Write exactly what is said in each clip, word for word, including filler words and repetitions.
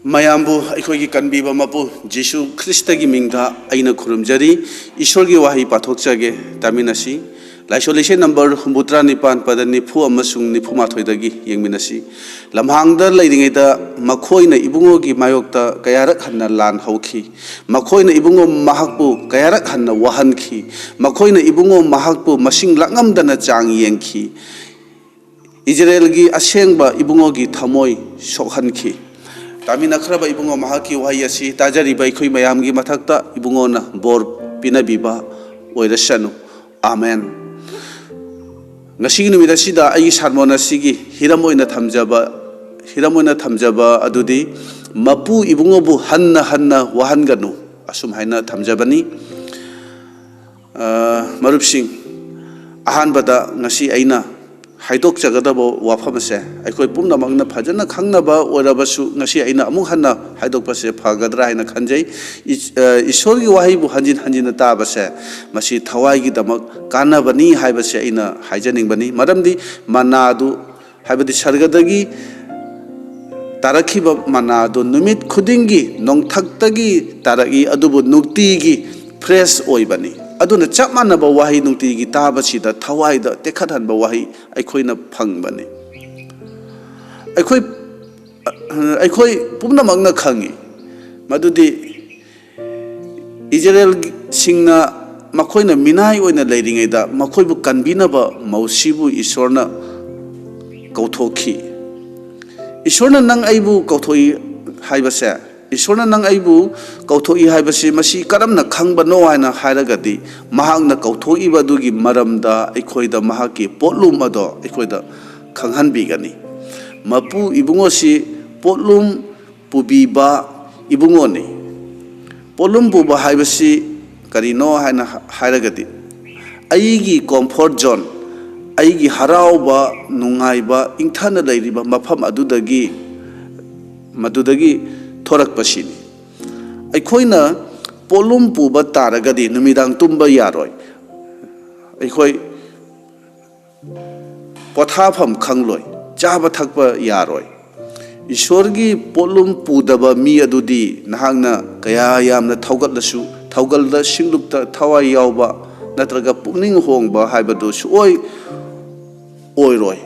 ꯃꯌꯥꯝꯕꯨ ꯑꯩꯈꯣꯏꯒꯤ ꯀꯟꯕꯤꯕ ꯃꯄꯨ ꯖꯤꯁꯨ ꯈ꯭ꯔꯤꯁꯇꯒꯤ ꯃꯤꯡꯗ ꯑꯩꯅ ꯈꯨꯔꯨꯝꯖꯔꯤ꯫ ꯏꯁꯣꯔꯒꯤ ꯋꯥꯍꯩ ꯄꯥꯊꯣꯛꯆꯒꯦ, ꯇꯥꯃꯤꯟꯅꯁꯤ꯫ ꯂꯥꯏꯁꯣꯟ ꯂꯤꯁꯩ ꯅꯝꯕꯔ ꯍꯨꯝꯐꯨꯇꯔꯥ ꯅꯤꯄꯥꯟ, ꯄꯗ ꯅꯤꯐꯨ ꯑꯃꯁꯨꯡ ꯅꯤꯐꯨ ꯃꯥꯊꯣꯏꯗꯒꯤ ꯌꯦꯡꯃꯤꯟꯅꯁꯤ꯫ ꯂꯝꯍꯥꯡꯗ ꯂꯩꯔꯤꯉꯩꯗ ꯃꯈꯣꯏꯅ ꯏꯕꯨꯡꯉꯣꯒꯤ ꯃꯥꯌꯣꯛꯇ ꯀꯌꯥꯔꯛ ꯍꯟꯅ ꯂꯥꯟ ꯍꯧꯈꯤ꯫ ꯃꯈꯣꯏꯅ ꯏꯕꯨꯡꯉꯣ ꯃꯍꯥꯛꯄꯨ ꯀꯌꯥꯔꯛ ꯍꯟꯅ ꯋꯥꯍꯟꯈꯤ꯫ ꯃꯈꯣꯏꯅ ꯏꯕꯨꯡꯉꯣ ꯃꯍꯥꯛꯄꯨ ꯃꯁꯤꯡ ꯂꯥꯛꯉꯝꯗꯅ ꯆꯥꯡ ꯌꯦꯡꯈꯤ꯫ ꯏꯖꯔꯦꯜꯒꯤ ꯑꯁꯦꯡꯕ ꯏꯕꯨꯡꯉꯣꯒꯤ ꯊꯃꯣꯏ ꯁꯣꯛꯍꯟꯈꯤ꯫ ꯇꯥꯃꯤꯟꯅꯈ꯭ꯔꯕ ꯏꯕꯨꯡꯉꯣ ꯃꯍꯥꯛꯀꯤ ꯋꯥꯍꯩ ꯑꯁꯤ ꯇꯥꯖꯔꯤꯕ ꯑꯩꯈꯣꯏ ꯃꯌꯥꯝꯒꯤ ꯃꯊꯛꯇ ꯏꯕꯨꯡꯉꯣꯅ ꯕꯣꯔ ꯄꯤꯅꯕꯤꯕ ꯑꯣꯏꯔꯁꯅꯨ꯫ ꯑꯥꯃꯦꯟ꯫ ꯉꯁꯤꯒꯤ ꯅꯨꯃꯤꯠ ꯑꯁꯤꯗ ꯑꯩꯒꯤ ꯁꯥꯔꯃꯣꯟ ꯑꯁꯤꯒꯤ ꯍꯤꯔꯝ ꯑꯣꯏꯅ ꯊꯝꯖꯕ, ꯍꯤꯔꯝ ꯑꯣꯏꯅ ꯊꯝꯖꯕ ꯑꯗꯨꯗꯤ ꯃꯄꯨ ꯏꯕꯨꯡꯉꯣꯕꯨ ꯍꯟꯅ ꯍꯟꯅ ꯋꯥꯍꯟꯒꯅꯨ, ꯑꯁꯨꯝ ꯍꯥꯏꯅ ꯊꯝꯖꯕꯅꯤ꯫ ꯑ, ꯃꯔꯨꯞꯁꯤꯡ, ꯑꯍꯥꯟꯕꯗ ꯉꯁꯤ ꯑꯩꯅ ꯍꯥꯏꯗꯣꯛꯆꯒꯗꯕ ꯋꯥꯐꯝ ꯑꯁꯦ ꯑꯩꯈꯣꯏ ꯄꯨꯝꯅꯃꯛꯅ ꯐꯖꯅ ꯈꯪꯅꯕ ꯑꯣꯏꯔꯕꯁꯨ, ꯉꯁꯤ ꯑꯩꯅ ꯑꯃꯨꯛ ꯍꯟꯅ ꯍꯥꯏꯗꯣꯛꯄꯁꯦ ꯐꯒꯗ꯭ꯔꯥ ꯍꯥꯏꯅ ꯈꯟꯖꯩ꯫ ꯏꯁ-, ꯑ, ꯏꯁꯣꯔꯒꯤ ꯋꯥꯍꯩꯕꯨ ꯍꯟꯖꯤꯟ ꯍꯟꯖꯤꯟꯅ ꯇꯥꯕꯁꯦ, ꯃꯁꯤ ꯊꯋꯥꯏꯒꯤꯗꯃꯛ ꯀꯥꯟꯅꯕꯅꯤ ꯍꯥꯏꯕꯁꯦ ꯑꯩꯅ ꯍꯥꯏꯖꯅꯤꯡꯕꯅꯤ꯫ ꯃꯔꯝꯗꯤ ꯃꯅꯥꯗꯨ, ꯍꯥꯏꯕꯗꯤ ꯁꯔꯒꯗꯒꯤ ꯇꯥꯔꯛꯈꯤꯕ ꯃꯅꯥꯗꯨ ꯅꯨꯃꯤꯠ ꯈꯨꯗꯤꯡꯒꯤ ꯅꯣꯡꯊꯛꯇꯒꯤ ꯇꯥꯔꯛꯏ, ꯑꯗꯨꯕꯨ ꯅꯨꯡꯇꯤꯒꯤ ꯐ꯭ꯔꯦꯁ ꯑꯣꯏꯕꯅꯤ꯫ ꯑꯗꯨꯅ ꯆꯞ ꯃꯥꯟꯅꯕ ꯋꯥꯍꯩ ꯅꯨꯡꯇꯤꯒꯤ ꯇꯥꯕꯁꯤꯗ ꯊꯋꯥꯏꯗ ꯇꯦꯛꯈꯠꯍꯟꯕ ꯋꯥꯍꯩ ꯑꯩꯈꯣꯏꯅ ꯐꯪꯕꯅꯤ꯫ ꯑꯩꯈꯣꯏ, ꯑꯩꯈꯣꯏ ꯄꯨꯝꯅꯃꯛꯅ ꯈꯪꯏ ꯃꯗꯨꯗꯤ ꯏꯖꯔꯦꯜꯁꯤꯡꯅ ꯃꯈꯣꯏꯅ ꯃꯤꯅꯥꯏ ꯑꯣꯏꯅ ꯂꯩꯔꯤꯉꯩꯗ ꯃꯈꯣꯏꯕꯨ ꯀꯟꯕꯤꯅꯕ ꯃꯧꯁꯤꯕꯨ ꯏꯁꯣꯔꯅ ꯀꯧꯊꯣꯛꯈꯤ꯫ ꯏꯁꯣꯔꯅ ꯅꯪ ꯑꯩꯕꯨ ꯀꯧꯊꯣꯛꯏ ꯍꯥꯏꯕꯁꯦ, ꯏꯁꯣꯔꯅ ꯅꯪ ꯑꯩꯕꯨ ꯀꯧꯊꯣꯛꯏ ꯍꯥꯏꯕꯁꯤ ꯃꯁꯤ ꯀꯔꯝꯅ ꯈꯪꯕꯅꯣ ꯍꯥꯏꯅ ꯍꯥꯏꯔꯒꯗꯤ, ꯃꯍꯥꯛꯅ ꯀꯧꯊꯣꯛꯏꯕ ꯑꯗꯨꯒꯤ ꯃꯔꯝꯗ ꯑꯩꯈꯣꯏꯗ ꯃꯍꯥꯛꯀꯤ ꯄꯣꯠꯂꯨꯝ ꯑꯗꯣ ꯑꯩꯈꯣꯏꯗ ꯈꯪꯍꯟꯕꯤꯒꯅꯤ꯫ ꯃꯄꯨ ꯏꯕꯨꯡꯉꯣꯁꯤ ꯄꯣꯠꯂꯨꯝ ꯄꯨꯕꯤꯕ ꯏꯕꯨꯡꯉꯣꯅꯤ꯫ ꯄꯣꯠꯂꯨꯝ ꯄꯨꯕ ꯍꯥꯏꯕꯁꯤ ꯀꯔꯤꯅꯣ ꯍꯥꯏꯅ ꯍꯥꯏꯔꯒꯗꯤ, ꯑꯩꯒꯤ ꯀꯣꯝꯐꯣꯔꯠ ꯖꯣꯟ, ꯑꯩꯒꯤ ꯍꯔꯥꯎꯕ, ꯅꯨꯡꯉꯥꯏꯕ, ꯏꯪꯊꯅ ꯂꯩꯔꯤꯕ ꯃꯐꯝ ꯑꯗꯨꯗꯒꯤ, ꯃꯗꯨꯗꯒꯤ ꯊꯣꯔꯛꯄꯁꯤꯅꯤ꯫ ꯑꯩꯈꯣꯏꯅ ꯄꯣꯠꯂꯨꯝ ꯄꯨꯕ ꯇꯥꯔꯒꯗꯤ ꯅꯨꯃꯤꯗꯥꯡ ꯇꯨꯝꯕ ꯌꯥꯔꯣꯏ꯫ ꯑꯩꯈꯣꯏ ꯄꯣꯊꯥꯐꯝ ꯈꯪꯂꯣꯏ, ꯆꯥꯕ ꯊꯛꯄ ꯌꯥꯔꯣꯏ꯫ ꯏꯁꯣꯔꯒꯤ ꯄꯣꯠꯂꯨꯝ ꯄꯨꯗꯕ ꯃꯤ ꯑꯗꯨꯗꯤ ꯅꯍꯥꯛꯅ ꯀꯌꯥ ꯌꯥꯝꯅ ꯊꯧꯒꯠꯂꯁꯨ, ꯊꯧꯒꯜꯗ ꯁꯤꯡꯂꯨꯞꯇ ꯊꯋꯥꯏ ꯌꯥꯎꯕ ꯅꯠꯇ꯭ꯔꯒ ꯄꯨꯛꯅꯤꯡ ꯍꯣꯡꯕ ꯍꯥꯏꯕꯗꯨ ꯁꯨꯛꯑꯣꯏ ꯑꯣꯏꯔꯣꯏ꯫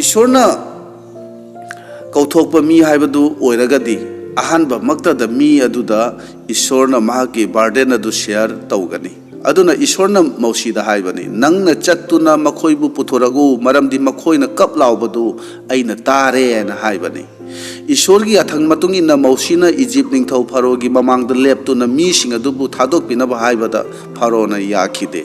ꯏꯁꯣꯔꯅ ꯀꯧꯊꯣꯛꯄ ꯃꯤ ꯍꯥꯏꯕꯗꯨ ꯑꯣꯏꯔꯒꯗꯤ, ꯑꯍꯥꯟꯕꯃꯛꯇꯗ ꯃꯤ ꯑꯗꯨꯗ ꯏꯁꯣꯔꯅ ꯃꯍꯥꯛꯀꯤ ꯕꯔꯗꯦꯟ ꯑꯗꯨ ꯁꯤꯌꯔ ꯇꯧꯒꯅꯤ꯫ ꯑꯗꯨꯅ ꯏꯁꯣꯔꯅ ꯃꯣꯁꯤꯗ ꯍꯥꯏꯕꯅꯤ, "ꯅꯪꯅ ꯆꯠꯇꯨꯅ ꯃꯈꯣꯏꯕꯨ ꯄꯨꯊꯣꯔꯛꯎ, ꯃꯔꯝꯗꯤ ꯃꯈꯣꯏꯅ ꯀꯞ ꯂꯥꯎꯕꯗꯨ ꯑꯩꯅ ꯇꯥꯔꯦ" ꯍꯥꯏꯅ ꯍꯥꯏꯕꯅꯤ꯫ ꯏꯁꯣꯔꯒꯤ ꯌꯥꯊꯪ ꯃꯇꯨꯡ ꯏꯟꯅ ꯃꯣꯁꯤꯅ ꯏꯖꯤꯞ ꯅꯤꯡꯊꯧ ꯐꯔꯣꯒꯤ ꯃꯃꯥꯡꯗ ꯂꯦꯞꯇꯨꯅ ꯃꯤꯁꯤꯡ ꯑꯗꯨꯕꯨ ꯊꯥꯗꯣꯛꯄꯤꯅꯕ ꯍꯥꯏꯕꯗ ꯐꯔꯣꯅ ꯌꯥꯈꯤꯗꯦ꯫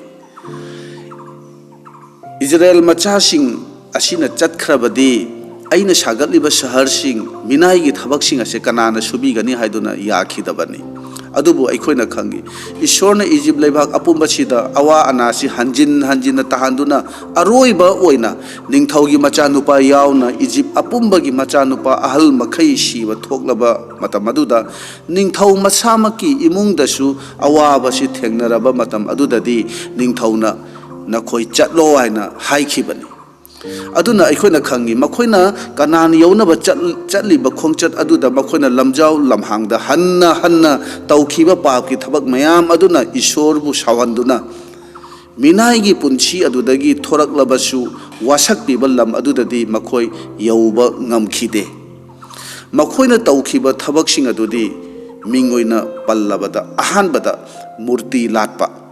"ꯏꯖꯔꯦꯜ ꯃꯆꯥꯁꯤꯡ ꯑꯁꯤꯅ ꯆꯠꯈ꯭ꯔꯕꯗꯤ, ꯑꯩꯅ ꯁꯥꯒꯠꯂꯤꯕ ꯁꯍꯔꯁꯤꯡ, ꯃꯤꯅꯥꯏꯒꯤ ꯊꯕꯛꯁꯤꯡ ꯑꯁꯦ ꯀꯅꯥꯅ ꯁꯨꯕꯤꯒꯅꯤ?" ꯍꯥꯏꯗꯨꯅ ꯌꯥꯈꯤꯗꯕꯅꯤ꯫ ꯑꯗꯨꯕꯨ ꯑꯩꯈꯣꯏꯅ ꯈꯪꯏ, ꯏꯁꯣꯔꯅ ꯏꯖꯤꯞ ꯂꯩꯕꯥꯛ ꯑꯄꯨꯝꯕꯁꯤꯗ ꯑꯋꯥ ꯑꯅꯥꯁꯤ ꯍꯟꯖꯤꯟ ꯍꯟꯖꯤꯟꯅ ꯇꯥꯍꯟꯗꯨꯅ, ꯑꯔꯣꯏꯕ ꯑꯣꯏꯅ ꯅꯤꯡꯊꯧꯒꯤ ꯃꯆꯥꯅꯨꯄꯥ ꯌꯥꯎꯅ ꯏꯖꯤꯞ ꯑꯄꯨꯝꯕꯒꯤ ꯃꯆꯥꯅꯨꯄꯥ ꯑꯍꯜ ꯃꯈꯩ ꯁꯤꯕ ꯊꯣꯛꯂꯕ ꯃꯇꯝ ꯑꯗꯨꯗ, ꯅꯤꯡꯊꯧ ꯃꯁꯥꯃꯛꯀꯤ ꯏꯃꯨꯡꯗꯁꯨ ꯑꯋꯥꯕꯁꯤ ꯊꯦꯡꯅꯔꯕ ꯃꯇꯝ ꯑꯗꯨꯗꯗꯤ, ꯅꯤꯡꯊꯧꯅ "ꯅꯈꯣꯏ ꯆꯠꯂꯣ" ꯍꯥꯏꯅ ꯍꯥꯏꯈꯤꯕꯅꯤ꯫ ꯑꯗꯨꯅ ꯑꯩꯈꯣꯏꯅ ꯈꯪꯉꯤ, ꯃꯈꯣꯏꯅ ꯀꯅꯥꯟ ꯌꯧꯅꯕ ꯆꯠ-, ꯆꯠꯂꯤꯕ ꯈꯣꯡꯆꯠ ꯑꯗꯨꯗ ꯃꯈꯣꯏꯅ ꯂꯝꯖꯥꯎ ꯂꯝꯍꯥꯡꯗ ꯍꯟꯅ ꯍꯟꯅ ꯇꯧꯈꯤꯕ ꯄꯥꯞꯀꯤ ꯊꯕꯛ ꯃꯌꯥꯝ ꯑꯗꯨꯅ ꯏꯁꯣꯔꯕꯨ ꯁꯥꯎꯍꯟꯗꯨꯅ, ꯃꯤꯅꯥꯏꯒꯤ ꯄꯨꯟꯁꯤ ꯑꯗꯨꯗꯒꯤ ꯊꯣꯔꯛꯂꯕꯁꯨ, ꯋꯥꯁꯛꯄꯤꯕ ꯂꯝ ꯑꯗꯨꯗꯗꯤ ꯃꯈꯣꯏ ꯌꯧꯕ ꯉꯝꯈꯤꯗꯦ꯫ ꯃꯈꯣꯏꯅ ꯇꯧꯈꯤꯕ ꯊꯕꯛꯁꯤꯡ ꯑꯗꯨꯗꯤ ꯃꯤꯡ ꯑꯣꯏꯅ ꯄꯜꯂꯕꯗ, ꯑꯍꯥꯟꯕꯗ, ꯃꯨꯔꯇꯤ ꯂꯥꯠꯄ꯫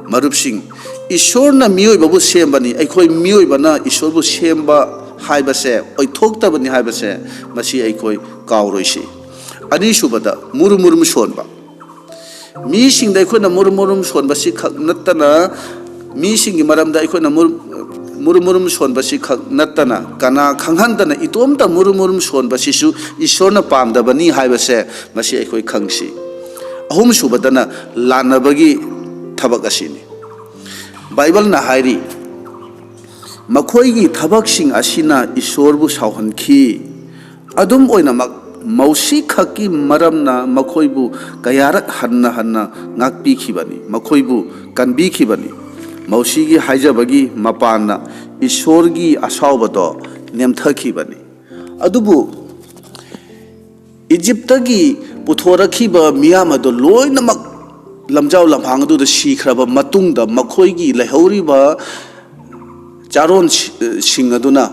ꯃꯔꯨꯞꯁꯤꯡ, ꯏꯁꯣꯔꯅ ꯃꯤꯑꯣꯏꯕꯕꯨ ꯁꯦꯝꯕꯅꯤ, ꯑꯩꯈꯣꯏ ꯃꯤꯑꯣꯏꯕꯅ ꯏꯁꯣꯔꯕꯨ ꯁꯦꯝꯕ ꯍꯥꯏꯕꯁꯦ ꯑꯣꯏꯊꯣꯛꯇꯕꯅꯤ ꯍꯥꯏꯕꯁꯦ ꯃꯁꯤ ꯑꯩꯈꯣꯏ ꯀꯥꯎꯔꯣꯏꯁꯤ꯫ ꯑꯅꯤꯁꯨꯕꯗ, ꯃꯨꯔꯨꯝ ꯃꯨꯔꯨꯝ ꯁꯣꯟꯕ꯫ ꯃꯤꯁꯤꯡꯗ ꯑꯩꯈꯣꯏꯅ ꯃꯨꯔꯨꯝ ꯃꯨꯔꯨꯝ ꯁꯣꯟꯕꯁꯤ ꯈꯛ ꯅꯠꯇꯅ, ꯃꯤꯁꯤꯡꯒꯤ ꯃꯔꯝꯗ ꯑꯩꯈꯣꯏꯅ ꯃꯨꯔꯨꯝ, ꯃꯨꯔꯨꯝ ꯃꯨꯔꯨꯝ ꯁꯣꯟꯕꯁꯤ ꯈꯛ ꯅꯠꯇꯅ, ꯀꯅꯥ ꯈꯪꯍꯟꯗꯅ ꯏꯇꯣꯝꯇ ꯃꯨꯔꯨꯝ ꯃꯨꯔꯨꯝ ꯁꯣꯟꯕꯁꯤꯁꯨ ꯏꯁꯣꯔꯅ ꯄꯥꯝꯗꯕꯅꯤ ꯍꯥꯏꯕꯁꯦ ꯃꯁꯤ ꯑꯩꯈꯣꯏ ꯈꯪꯁꯤ꯫ ꯑꯍꯨꯝꯁꯨꯕꯗꯅ ꯂꯥꯟꯅꯕꯒꯤ ꯊꯕꯛ ꯑꯁꯤꯅꯤ꯫ ꯕꯥꯏꯕꯜꯅ ꯍꯥꯏꯔꯤ, "ꯃꯈꯣꯏꯒꯤ ꯊꯕꯛꯁꯤꯡ ꯑꯁꯤꯅ ꯏꯁꯣꯔꯕꯨ ꯁꯥꯎꯍꯟꯈꯤ꯫ ꯑꯗꯨꯝ ꯑꯣꯏꯅꯃꯛ, ꯃꯧꯁꯤ ꯈꯛꯀꯤ ꯃꯔꯝꯅ ꯃꯈꯣꯏꯕꯨ ꯀꯌꯥꯔꯛ ꯍꯟꯅ ꯍꯟꯅ ꯉꯥꯛꯄꯤꯈꯤꯕꯅꯤ, ꯃꯈꯣꯏꯕꯨ ꯀꯟꯕꯤꯈꯤꯕꯅꯤ꯫ ꯃꯧꯁꯤꯒꯤ ꯍꯥꯏꯖꯕꯒꯤ ꯃꯄꯥꯟꯅ ꯏꯁꯣꯔꯒꯤ ꯑꯁꯥꯎꯕꯗꯣ ꯅꯦꯝꯊꯈꯤꯕꯅꯤ"꯫ ꯑꯗꯨꯕꯨ ꯏꯖꯤꯞꯇꯒꯤ ꯄꯨꯊꯣꯔꯛꯈꯤꯕ ꯃꯤꯌꯥꯝ ꯑꯗꯨ ꯂꯣꯏꯅꯃꯛ ꯂꯝꯖꯥꯎ ꯂꯝꯍꯥꯡ ꯑꯗꯨꯗ ꯁꯤꯈ꯭ꯔꯕ ꯃꯇꯨꯡꯗ, ꯃꯈꯣꯏꯒꯤ ꯂꯩꯍꯧꯔꯤꯕ ꯆꯥꯔꯣꯟꯁꯤꯡ ꯑꯗꯨꯅ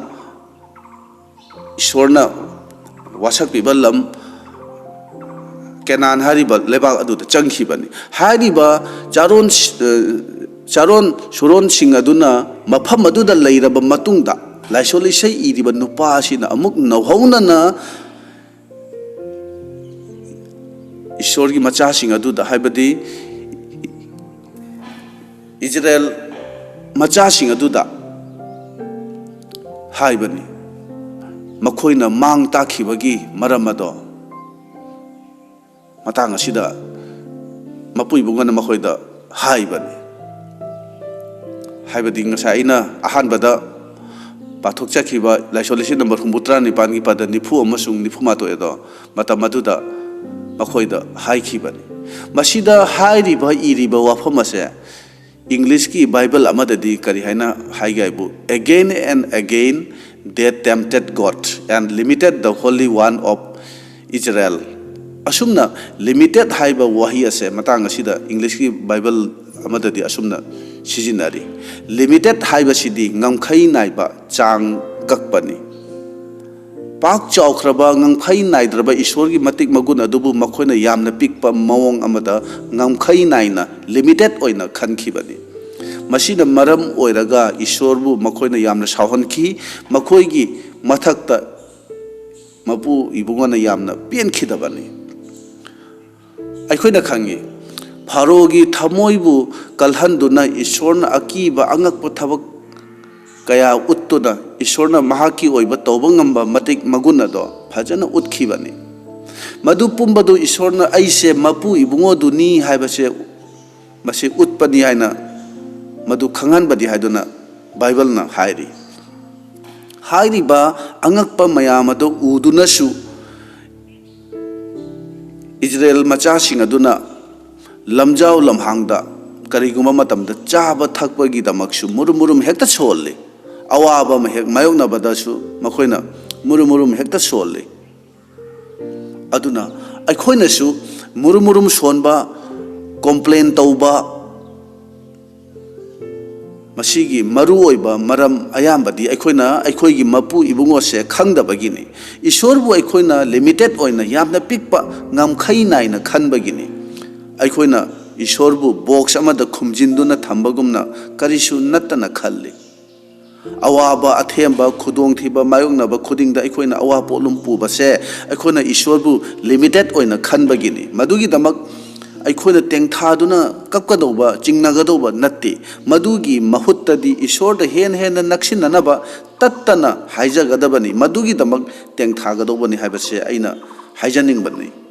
ꯏꯁꯣꯔꯅ ꯋꯥꯁꯛꯄꯤꯕ ꯂꯝ ꯀꯦꯅꯥꯟ ꯍꯥꯏꯔꯤꯕ ꯂꯩꯕꯥꯛ ꯑꯗꯨꯗ ꯆꯪꯈꯤꯕꯅꯤ꯫ ꯍꯥꯏꯔꯤꯕ ꯆꯥꯔꯣꯟ, ꯆꯥꯔꯣꯟ ꯁꯨꯔꯣꯟꯁꯤꯡ ꯑꯗꯨꯅ ꯃꯐꯝ ꯑꯗꯨꯗ ꯂꯩꯔꯕ ꯃꯇꯨꯡꯗ, ꯂꯥꯏꯁꯣꯟ ꯏꯁꯩ ꯏꯔꯤꯕ ꯅꯨꯄꯥ ꯑꯁꯤꯅ ꯑꯃꯨꯛ ꯅꯧꯍꯧꯅꯅ ꯏꯁꯣꯔꯒꯤ ꯃꯆꯥꯁꯤꯡ ꯑꯗꯨꯗ, ꯍꯥꯏꯕꯗꯤ ꯏꯖꯔꯦꯜ ꯃꯆꯥꯁꯤꯡ ꯑꯗꯨꯗ ꯍꯥꯏꯕꯅꯤ, ꯃꯈꯣꯏꯅ ꯃꯥꯡ ꯇꯥꯛꯈꯤꯕꯒꯤ ꯃꯔꯝ ꯑꯗꯣ꯫ ꯃꯇꯥꯡ ꯑꯁꯤꯗ ꯃꯄꯨ ꯏꯕꯨꯡꯉꯣꯅ ꯃꯈꯣꯏꯗ ꯍꯥꯏꯕꯅꯤ꯫ ꯍꯥꯏꯕꯗꯤ ꯉꯁꯥꯏ ꯑꯩꯅ ꯑꯍꯥꯟꯕꯗ ꯄꯥꯊꯣꯛꯆꯈꯤꯕ ꯂꯥꯏꯁꯣꯟ ꯂꯤꯁꯤꯡ ꯅꯝꯕꯔ ꯍꯨꯝꯐꯨ ꯇꯔꯥꯅꯤꯄꯥꯟꯒꯤ ꯄꯗ ꯅꯤꯐꯨ ꯑꯃꯁꯨꯡ ꯅꯤꯐꯨ ꯃꯥꯊꯣꯏ ꯑꯗꯣ ꯃꯇꯝ ꯑꯗꯨꯗ ꯃꯈꯣꯏꯗ ꯍꯥꯏꯈꯤꯕꯅꯤ꯫ ꯃꯁꯤꯗ ꯍꯥꯏꯔꯤꯕ, ꯏꯔꯤꯕ ꯋꯥꯐꯝ ꯑꯁꯦ ꯏꯪꯂꯤꯁꯀꯤ ꯕꯥꯏꯕꯜ ꯑꯃꯗꯗꯤ ꯀꯔꯤ ꯍꯥꯏꯅ ꯍꯥꯏꯒꯦ ꯍꯥꯏꯕꯨ, "Again and again they tempted God and limited the Holy One of Israel." ꯑꯁꯨꯝꯅ limited ꯍꯥꯏꯕ ꯋꯥꯍꯩ ꯑꯁꯦ ꯃꯇꯥꯡ ꯑꯁꯤꯗ ꯏꯪꯂꯤꯁꯀꯤ ꯕꯥꯏꯕꯜ ꯑꯃꯗꯗꯤ ꯑꯁꯨꯝꯅ ꯁꯤꯖꯤꯟꯅꯔꯤ, "Limited ꯍꯥꯏꯕꯁꯤꯗꯤ ꯉꯝꯈꯩ ꯅꯥꯏꯕ, ꯆꯥꯡ ꯀꯛꯄꯅꯤ꯫ ꯄꯥꯛ ꯆꯥꯎꯈ꯭ꯔꯕ, ꯉꯝꯈꯩ ꯅꯥꯏꯗ꯭ꯔꯕ ꯏꯁꯣꯔꯒꯤ ꯃꯇꯤꯛ ꯃꯒꯨꯟ ꯑꯗꯨꯕꯨ ꯃꯈꯣꯏꯅ ꯌꯥꯝꯅ ꯄꯤꯛꯄ ꯃꯑꯣꯡ ꯑꯃꯗ ꯉꯝꯈꯩ ꯅꯥꯏꯅ, limited ꯑꯣꯏꯅ ꯈꯟꯈꯤꯕꯅꯤ꯫ ꯃꯁꯤꯅ ꯃꯔꯝ ꯑꯣꯏꯔꯒ ꯏꯁꯣꯔꯕꯨ ꯃꯈꯣꯏꯅ ꯌꯥꯝꯅ ꯁꯥꯎꯍꯟꯈꯤ꯫ ꯃꯈꯣꯏꯒꯤ ꯃꯊꯛꯇ ꯃꯄꯨ ꯏꯕꯨꯡꯉꯣꯅ ꯌꯥꯝꯅ ꯄꯦꯟꯈꯤꯗꯕꯅꯤ"꯫ ꯑꯩꯈꯣꯏꯅ ꯈꯪꯉꯤ, ꯐꯥꯔꯣꯒꯤ ꯊꯃꯣꯏꯕꯨ ꯀꯜꯍꯟꯗꯨꯅ ꯏꯁꯣꯔꯅ ꯑꯀꯤꯕ ꯑꯉꯛꯄ ꯊꯕꯛ ꯀꯌꯥ ꯎꯠꯇꯨꯅ ꯏꯁꯣꯔꯅ ꯃꯍꯥꯛꯀꯤ ꯑꯣꯏꯕ ꯇꯧꯕ ꯉꯝꯕ ꯃꯇꯤꯛ ꯃꯒꯨꯟ ꯑꯗꯣ ꯐꯖꯅ ꯎꯠꯈꯤꯕꯅꯤ꯫ ꯃꯗꯨ ꯄꯨꯝꯕꯗꯨ ꯏꯁꯣꯔꯅ "ꯑꯩꯁꯦ ꯃꯄꯨ ꯏꯕꯨꯡꯉꯣꯗꯨꯅꯤ" ꯍꯥꯏꯕꯁꯦ ꯃꯁꯤ ꯎꯠꯄꯅꯤ ꯍꯥꯏꯅ ꯃꯗꯨ ꯈꯪꯍꯟꯕꯅꯤ ꯍꯥꯏꯗꯨꯅ ꯕꯥꯏꯕꯜꯅ ꯍꯥꯏꯔꯤ꯫ ꯍꯥꯏꯔꯤꯕ ꯑꯉꯛꯄ ꯃꯌꯥꯝ ꯑꯗꯨ ꯎꯗꯨꯅꯁꯨ ꯏꯖꯔꯦꯜ ꯃꯆꯥꯁꯤꯡ ꯑꯗꯨꯅ ꯂꯝꯖꯥꯎ ꯂꯝꯍꯥꯡꯗ ꯀꯔꯤꯒꯨꯝꯕ ꯃꯇꯝꯗ ꯆꯥꯕ ꯊꯛꯄꯒꯤꯗꯃꯛꯁꯨ ꯃꯨꯔꯨꯝ ꯃꯨꯔꯨꯝ ꯍꯦꯛꯇ ꯁꯣꯜꯂꯤ꯫ ꯑꯋꯥꯕ ꯑꯃ ꯍꯦꯛ ꯃꯥꯌꯣꯛꯅꯕꯗꯁꯨ ꯃꯈꯣꯏꯅ ꯃꯨꯔꯨꯝ ꯃꯨꯔꯨꯝ ꯍꯦꯛꯇ ꯁꯣꯜꯂꯤ꯫ ꯑꯗꯨꯅ ꯑꯩꯈꯣꯏꯅꯁꯨ ꯃꯨꯔꯨꯝ ꯃꯨꯔꯨꯝ ꯁꯣꯟꯕ, ꯀꯣꯝꯄ꯭ꯂꯦꯟ ꯇꯧꯕ, ꯃꯁꯤꯒꯤ ꯃꯔꯨꯑꯣꯏꯕ ꯃꯔꯝ ꯑꯌꯥꯝꯕꯗꯤ ꯑꯩꯈꯣꯏꯅ ꯑꯩꯈꯣꯏꯒꯤ ꯃꯄꯨ ꯏꯕꯨꯡꯉꯣꯁꯦ ꯈꯪꯗꯕꯒꯤꯅꯤ꯫ ꯏꯁꯣꯔꯕꯨ ꯑꯩꯈꯣꯏꯅ ꯂꯤꯃꯤꯇꯦꯠ ꯑꯣꯏꯅ, ꯌꯥꯝꯅ ꯄꯤꯛꯄ, ꯉꯝꯈꯩ ꯅꯥꯏꯅ ꯈꯟꯕꯒꯤꯅꯤ꯫ ꯑꯩꯈꯣꯏꯅ ꯏꯁꯣꯔꯕꯨ ꯕꯣꯛꯁ ꯑꯃꯗ ꯈꯨꯝꯖꯤꯟꯗꯨꯅ ꯊꯝꯕꯒꯨꯝꯅ ꯀꯔꯤꯁꯨ ꯅꯠꯇꯅ ꯈꯜꯂꯤ꯫ ꯑꯋꯥꯕ, ꯑꯊꯦꯝꯕ, ꯈꯨꯗꯣꯡꯊꯤꯕ ꯃꯥꯌꯣꯛꯅꯕ ꯈꯨꯗꯤꯡꯗ ꯑꯩꯈꯣꯏꯅ ꯑꯋꯥ ꯄꯣꯠꯂꯨꯝ ꯄꯨꯕꯁꯦ ꯑꯩꯈꯣꯏꯅ ꯏꯁꯣꯔꯕꯨ ꯂꯤꯃꯤꯇꯦꯠ ꯑꯣꯏꯅ ꯈꯟꯕꯒꯤꯅꯤ꯫ ꯃꯗꯨꯒꯤꯗꯃꯛ ꯑꯩꯈꯣꯏꯅ ꯇꯦꯡꯊꯥꯗꯨꯅ ꯀꯞꯀꯗꯧꯕ, ꯆꯤꯡꯅꯒꯗꯧꯕ ꯅꯠꯇꯦ꯫ ꯃꯗꯨꯒꯤ ꯃꯍꯨꯠꯇꯗꯤ ꯏꯁꯣꯔꯗ ꯍꯦꯟꯅ ꯍꯦꯟꯅ ꯅꯛꯁꯤꯟꯅꯅꯕ ꯇꯠꯇꯅ ꯍꯥꯏꯖꯒꯗꯕꯅꯤ꯫ ꯃꯗꯨꯒꯤꯗꯃꯛ ꯇꯦꯡꯊꯥꯒꯗꯧꯕꯅꯤ ꯍꯥꯏꯕꯁꯦ ꯑꯩꯅ ꯍꯥꯏꯖꯅꯤꯡꯕꯅꯤ꯫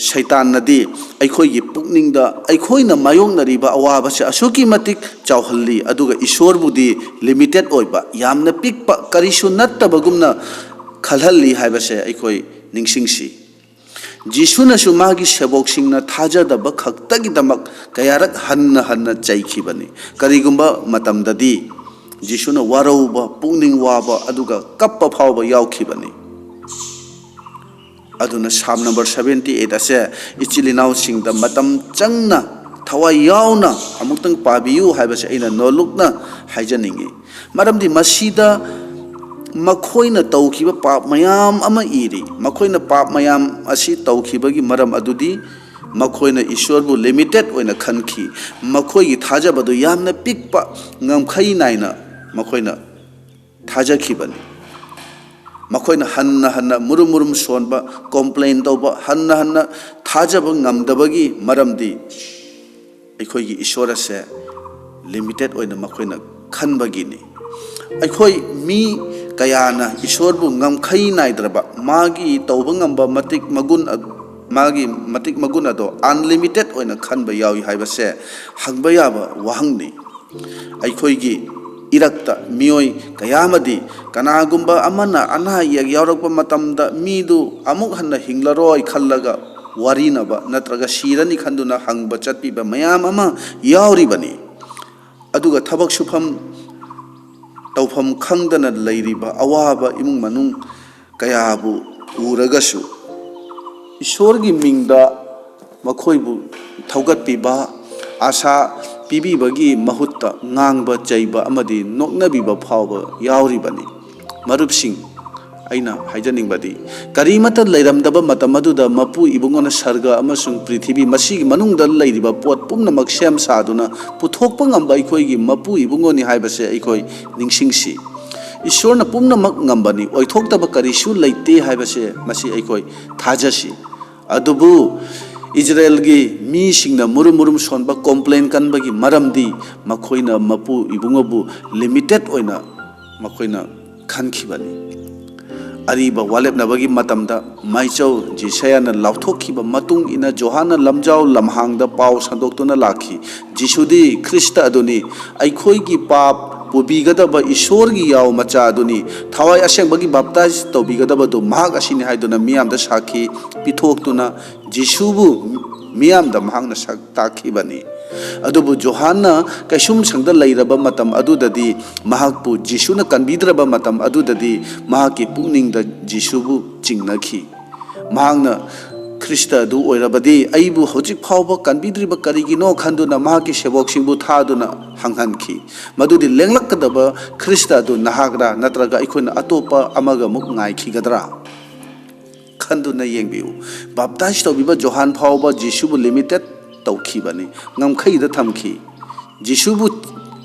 ꯁꯩꯇꯥꯟꯅꯗꯤ ꯑꯩꯈꯣꯏꯒꯤ ꯄꯨꯛꯅꯤꯡꯗ ꯑꯩꯈꯣꯏꯅ ꯃꯥꯌꯣꯛꯅꯔꯤꯕ ꯑꯋꯥꯕꯁꯦ ꯑꯁꯨꯛꯀꯤ ꯃꯇꯤꯛ ꯆꯥꯎꯍꯜꯂꯤ, ꯑꯗꯨꯒ ꯏꯁꯣꯔꯕꯨꯗꯤ ꯂꯤꯃꯤꯇꯦꯠ ꯑꯣꯏꯕ, ꯌꯥꯝꯅ ꯄꯤꯛꯄ, ꯀꯔꯤꯁꯨ ꯅꯠꯇꯕꯒꯨꯝꯅ ꯈꯜꯍꯜꯂꯤ ꯍꯥꯏꯕꯁꯦ ꯑꯩꯈꯣꯏ ꯅꯤꯡꯁꯤꯡꯁꯤ꯫ ꯖꯤꯁꯨꯅꯁꯨ ꯃꯥꯒꯤ ꯁꯦꯕꯣꯛꯁꯤꯡꯅ ꯊꯥꯖꯗꯕ ꯈꯛꯇꯒꯤꯗꯃꯛ ꯀꯌꯥꯔꯛ ꯍꯟꯅ ꯍꯟꯅ ꯆꯩꯈꯤꯕꯅꯤ꯫ ꯀꯔꯤꯒꯨꯝꯕ ꯃꯇꯝꯗꯗꯤ ꯖꯤꯁꯨꯅ ꯋꯥꯔꯧꯕ, ꯄꯨꯛꯅꯤꯡ ꯋꯥꯕ, ꯑꯗꯨꯒ ꯀꯞꯄ ꯐꯥꯎꯕ ꯌꯥꯎꯈꯤꯕꯅꯤ꯫ ꯑꯗꯨꯅ ꯁꯥꯝ ꯅꯝꯕꯔ ꯁꯚꯦꯟꯇꯤ ꯑꯩꯠ ꯑꯁꯦ ꯏꯆꯤꯜ ꯏꯅꯥꯎꯁꯤꯡꯗ ꯃꯇꯝ ꯆꯪꯅ, ꯊꯋꯥꯏ ꯌꯥꯎꯅ ꯑꯃꯨꯛꯇꯪ ꯄꯥꯕꯤꯌꯨ ꯍꯥꯏꯕꯁꯦ ꯑꯩꯅ ꯅꯣꯜꯂꯨꯛꯅ ꯍꯥꯏꯖꯅꯤꯡꯏ꯫ ꯃꯔꯝꯗꯤ ꯃꯁꯤꯗ ꯃꯈꯣꯏꯅ ꯇꯧꯈꯤꯕ ꯄꯥꯞ ꯃꯌꯥꯝ ꯑꯃ ꯏꯔꯤ꯫ ꯃꯈꯣꯏꯅ ꯄꯥꯞ ꯃꯌꯥꯝ ꯑꯁꯤ ꯇꯧꯈꯤꯕꯒꯤ ꯃꯔꯝ ꯑꯗꯨꯗꯤ ꯃꯈꯣꯏꯅ ꯏꯁꯣꯔꯕꯨ ꯂꯤꯃꯤꯇꯦꯠ ꯑꯣꯏꯅ ꯈꯟꯈꯤ꯫ ꯃꯈꯣꯏꯒꯤ ꯊꯥꯖꯕꯗꯨ ꯌꯥꯝꯅ ꯄꯤꯛꯄ, ꯉꯝꯈꯩ ꯅꯥꯏꯅ ꯃꯈꯣꯏꯅ ꯊꯥꯖꯈꯤꯕꯅꯤ꯫ ꯃꯈꯣꯏꯅ ꯍꯟꯅ ꯍꯟꯅ ꯃꯨꯔꯨꯝ ꯃꯨꯔꯨꯝ ꯁꯣꯟꯕ, ꯀꯣꯝꯄ꯭ꯂꯦꯟ ꯇꯧꯕ, ꯍꯟꯅ ꯍꯟꯅ ꯊꯥꯖꯕ ꯉꯝꯗꯕꯒꯤ ꯃꯔꯝꯗꯤ ꯑꯩꯈꯣꯏꯒꯤ ꯏꯁꯣꯔ ꯑꯁꯦ ꯂꯤꯃꯤꯇꯦꯠ ꯑꯣꯏꯅ ꯃꯈꯣꯏꯅ ꯈꯟꯕꯒꯤꯅꯤ꯫ ꯑꯩꯈꯣꯏ ꯃꯤ ꯀꯌꯥꯅ ꯏꯁꯣꯔꯕꯨ ꯉꯝꯈꯩ ꯅꯥꯏꯗ꯭ꯔꯕ, ꯃꯥꯒꯤ ꯇꯧꯕ ꯉꯝꯕ ꯃꯇꯤꯛ ꯃꯒꯨꯟ ꯑ-, ꯃꯥꯒꯤ ꯃꯇꯤꯛ ꯃꯒꯨꯟ ꯑꯗꯣ ꯑꯟꯂꯤꯃꯤꯇꯦꯠ ꯑꯣꯏꯅ ꯈꯟꯕ ꯌꯥꯎꯏ ꯍꯥꯏꯕꯁꯦ ꯍꯪꯕ ꯌꯥꯕ ꯋꯥꯍꯪꯅꯤ꯫ ꯑꯩꯈꯣꯏꯒꯤ ꯏꯔꯛꯇ ꯃꯤꯑꯣꯏ ꯀꯌꯥ ꯑꯃꯗꯤ ꯀꯅꯥꯒꯨꯝꯕ ꯑꯃꯅ ꯑꯅꯥ ꯑꯌꯦꯛ ꯌꯥꯎꯔꯛꯄ ꯃꯇꯝꯗ ꯃꯤꯗꯨ ꯑꯃꯨꯛ ꯍꯟꯅ ꯍꯤꯡꯂꯔꯣꯏ ꯈꯜꯂꯒ ꯋꯥꯔꯤꯅꯕ ꯅꯠꯇ꯭ꯔꯒ ꯁꯤꯔꯅꯤ ꯈꯟꯗꯨꯅ ꯍꯪꯕ ꯆꯠꯄꯤꯕ ꯃꯌꯥꯝ ꯑꯃ ꯌꯥꯎꯔꯤꯕꯅꯤ꯫ ꯑꯗꯨꯒ ꯊꯕꯛ ꯁꯨꯐꯝ ꯇꯧꯐꯝ ꯈꯪꯗꯅ ꯂꯩꯔꯤꯕ ꯑꯋꯥꯕ ꯏꯃꯨꯡ ꯃꯅꯨꯡ ꯀꯌꯥꯕꯨ ꯎꯔꯒꯁꯨ, ꯏꯁꯣꯔꯒꯤ ꯃꯤꯡꯗ ꯃꯈꯣꯏꯕꯨ ꯊꯧꯒꯠꯄꯤꯕ, ꯑꯥꯁꯥ ꯄꯤꯕꯤꯕꯒꯤ ꯃꯍꯨꯠꯇ ꯉꯥꯡꯕ, ꯆꯩꯕ ꯑꯃꯗꯤ ꯅꯣꯛꯅꯕꯤꯕ ꯐꯥꯎꯕ ꯌꯥꯎꯔꯤꯕꯅꯤ꯫ ꯃꯔꯨꯞꯁꯤꯡ, ꯑꯩꯅ ꯍꯥꯏꯖꯅꯤꯡꯕꯗꯤ, ꯀꯔꯤꯃꯠꯇ ꯂꯩꯔꯝꯗꯕ ꯃꯇꯝ ꯑꯗꯨꯗ ꯃꯄꯨ ꯏꯕꯨꯡꯉꯣꯅ ꯁꯔꯒ ꯑꯃꯁꯨꯡ ꯄ꯭ꯔꯤꯊꯤꯕꯤ, ꯃꯁꯤꯒꯤ ꯃꯅꯨꯡꯗ ꯂꯩꯔꯤꯕ ꯄꯣꯠ ꯄꯨꯝꯅꯃꯛ ꯁꯦꯝ ꯁꯥꯗꯨꯅ ꯄꯨꯊꯣꯛꯄ ꯉꯝꯕ ꯑꯩꯈꯣꯏꯒꯤ ꯃꯄꯨ ꯏꯕꯨꯡꯉꯣꯅꯤ ꯍꯥꯏꯕꯁꯦ ꯑꯩꯈꯣꯏ ꯅꯤꯡꯁꯤꯡꯁꯤ꯫ ꯏꯁꯣꯔꯅ ꯄꯨꯝꯅꯃꯛ ꯉꯝꯕꯅꯤ, ꯑꯣꯏꯊꯣꯛꯇꯕ ꯀꯔꯤꯁꯨ ꯂꯩꯇꯦ ꯍꯥꯏꯕꯁꯦ ꯃꯁꯤ ꯑꯩꯈꯣꯏ ꯊꯥꯖꯁꯤ꯫ ꯑꯗꯨꯕꯨ ꯏꯖꯔꯦꯜꯒꯤ ꯃꯤꯁꯤꯡꯅ ꯃꯨꯔꯨꯝ ꯃꯨꯔꯨꯝ ꯁꯣꯟꯕ, ꯀꯣꯝꯄ꯭ꯂꯦꯟ ꯀꯟꯕꯒꯤ ꯃꯔꯝꯗꯤ ꯃꯈꯣꯏꯅ ꯃꯄꯨ ꯏꯕꯨꯡꯉꯣꯕꯨ ꯂꯤꯃꯤꯇꯦꯠ ꯑꯣꯏꯅ ꯃꯈꯣꯏꯅ ꯈꯟꯈꯤꯕꯅꯤ꯫ ꯑꯔꯤꯕ ꯋꯥꯂꯦꯞꯅꯕꯒꯤ ꯃꯇꯝꯗ ꯃꯥꯏꯆꯧ ꯖꯤꯁꯌꯥꯅ ꯂꯥꯎꯊꯣꯛꯈꯤꯕ ꯃꯇꯨꯡ ꯏꯟꯅ ꯖꯣꯍꯥꯟꯅ ꯂꯝꯖꯥꯎ ꯂꯝꯍꯥꯡꯗ ꯄꯥꯎ ꯁꯟꯗꯣꯛꯇꯨꯅ ꯂꯥꯛꯈꯤ꯫ ꯖꯤꯁꯨꯗꯤ ꯈ꯭ꯔꯤꯁꯇ ꯑꯗꯨꯅꯤ, ꯑꯩꯈꯣꯏꯒꯤ ꯄꯥꯞ ꯄꯨꯕꯤꯒꯗꯕ ꯏꯁꯣꯔꯒꯤ ꯌꯥꯎ ꯃꯆꯥ ꯑꯗꯨꯅꯤ, ꯊꯋꯥꯏ ꯑꯁꯦꯡꯕꯒꯤ ꯕꯥꯞꯇꯥꯏꯖ ꯇꯧꯕꯤꯒꯗꯕꯗꯨ ꯃꯍꯥꯛ ꯑꯁꯤꯅꯤ ꯍꯥꯏꯗꯨꯅ ꯃꯤꯌꯥꯝꯗ ꯁꯥꯈꯤ ꯄꯤꯊꯣꯛꯇꯨꯅ ꯖꯤꯁꯨꯕꯨ ꯃꯤꯌꯥꯝꯗ ꯃꯍꯥꯛꯅ ꯁꯛ ꯇꯥꯛꯈꯤꯕꯅꯤ꯫ ꯑꯗꯨꯕꯨ ꯖꯣꯍꯥꯟꯅ ꯀꯩꯁꯨꯝꯁꯪꯗ ꯂꯩꯔꯕ ꯃꯇꯝ ꯑꯗꯨꯗꯗꯤ, ꯃꯍꯥꯛꯄꯨ ꯖꯤꯁꯨꯅ ꯀꯟꯕꯤꯗ꯭ꯔꯕ ꯃꯇꯝ ꯑꯗꯨꯗꯗꯤ, ꯃꯍꯥꯛꯀꯤ ꯄꯨꯛꯅꯤꯡꯗ ꯖꯤꯁꯨꯕꯨ ꯆꯤꯡꯅꯈꯤ꯫ ꯃꯍꯥꯛꯅ, "ꯈ꯭ꯔꯤꯁꯇ ꯑꯗꯨ ꯑꯣꯏꯔꯕꯗꯤ ꯑꯩꯕꯨ ꯍꯧꯖꯤꯛ ꯐꯥꯎꯕ ꯀꯟꯕꯤꯗ꯭ꯔꯤꯕ ꯀꯔꯤꯒꯤꯅꯣ?" ꯈꯟꯗꯨꯅ ꯃꯍꯥꯛꯀꯤ ꯁꯦꯕꯣꯛꯁꯤꯡꯕꯨ ꯊꯥꯗꯨꯅ ꯍꯪꯍꯟꯈꯤ꯫ ꯃꯗꯨꯗꯤ ꯂꯦꯡꯂꯛꯀꯗꯕ ꯈ꯭ꯔꯤꯁꯇ ꯑꯗꯨ ꯅꯍꯥꯛꯔꯥ, ꯅꯠꯇ꯭ꯔꯒ ꯑꯩꯈꯣꯏꯅ ꯑꯇꯣꯞꯄ ꯑꯃꯒ ꯑꯃꯨꯛ ꯉꯥꯏꯈꯤꯒꯗ꯭ꯔꯥ? ꯈꯟꯗꯨꯅ ꯌꯦꯡꯕꯤꯌꯨ꯫ ꯕꯥꯞꯇꯥꯏꯖ ꯇꯧꯕꯤꯕ ꯖꯣꯍꯥꯟ ꯐꯥꯎꯕ ꯖꯤꯁꯨꯕꯨ ꯂꯤꯃꯤꯇꯦꯠ ꯇꯧꯈꯤꯕꯅꯤ, ꯉꯝꯈꯩꯗ ꯊꯝꯈꯤ꯫ ꯖꯤꯁꯨꯕꯨ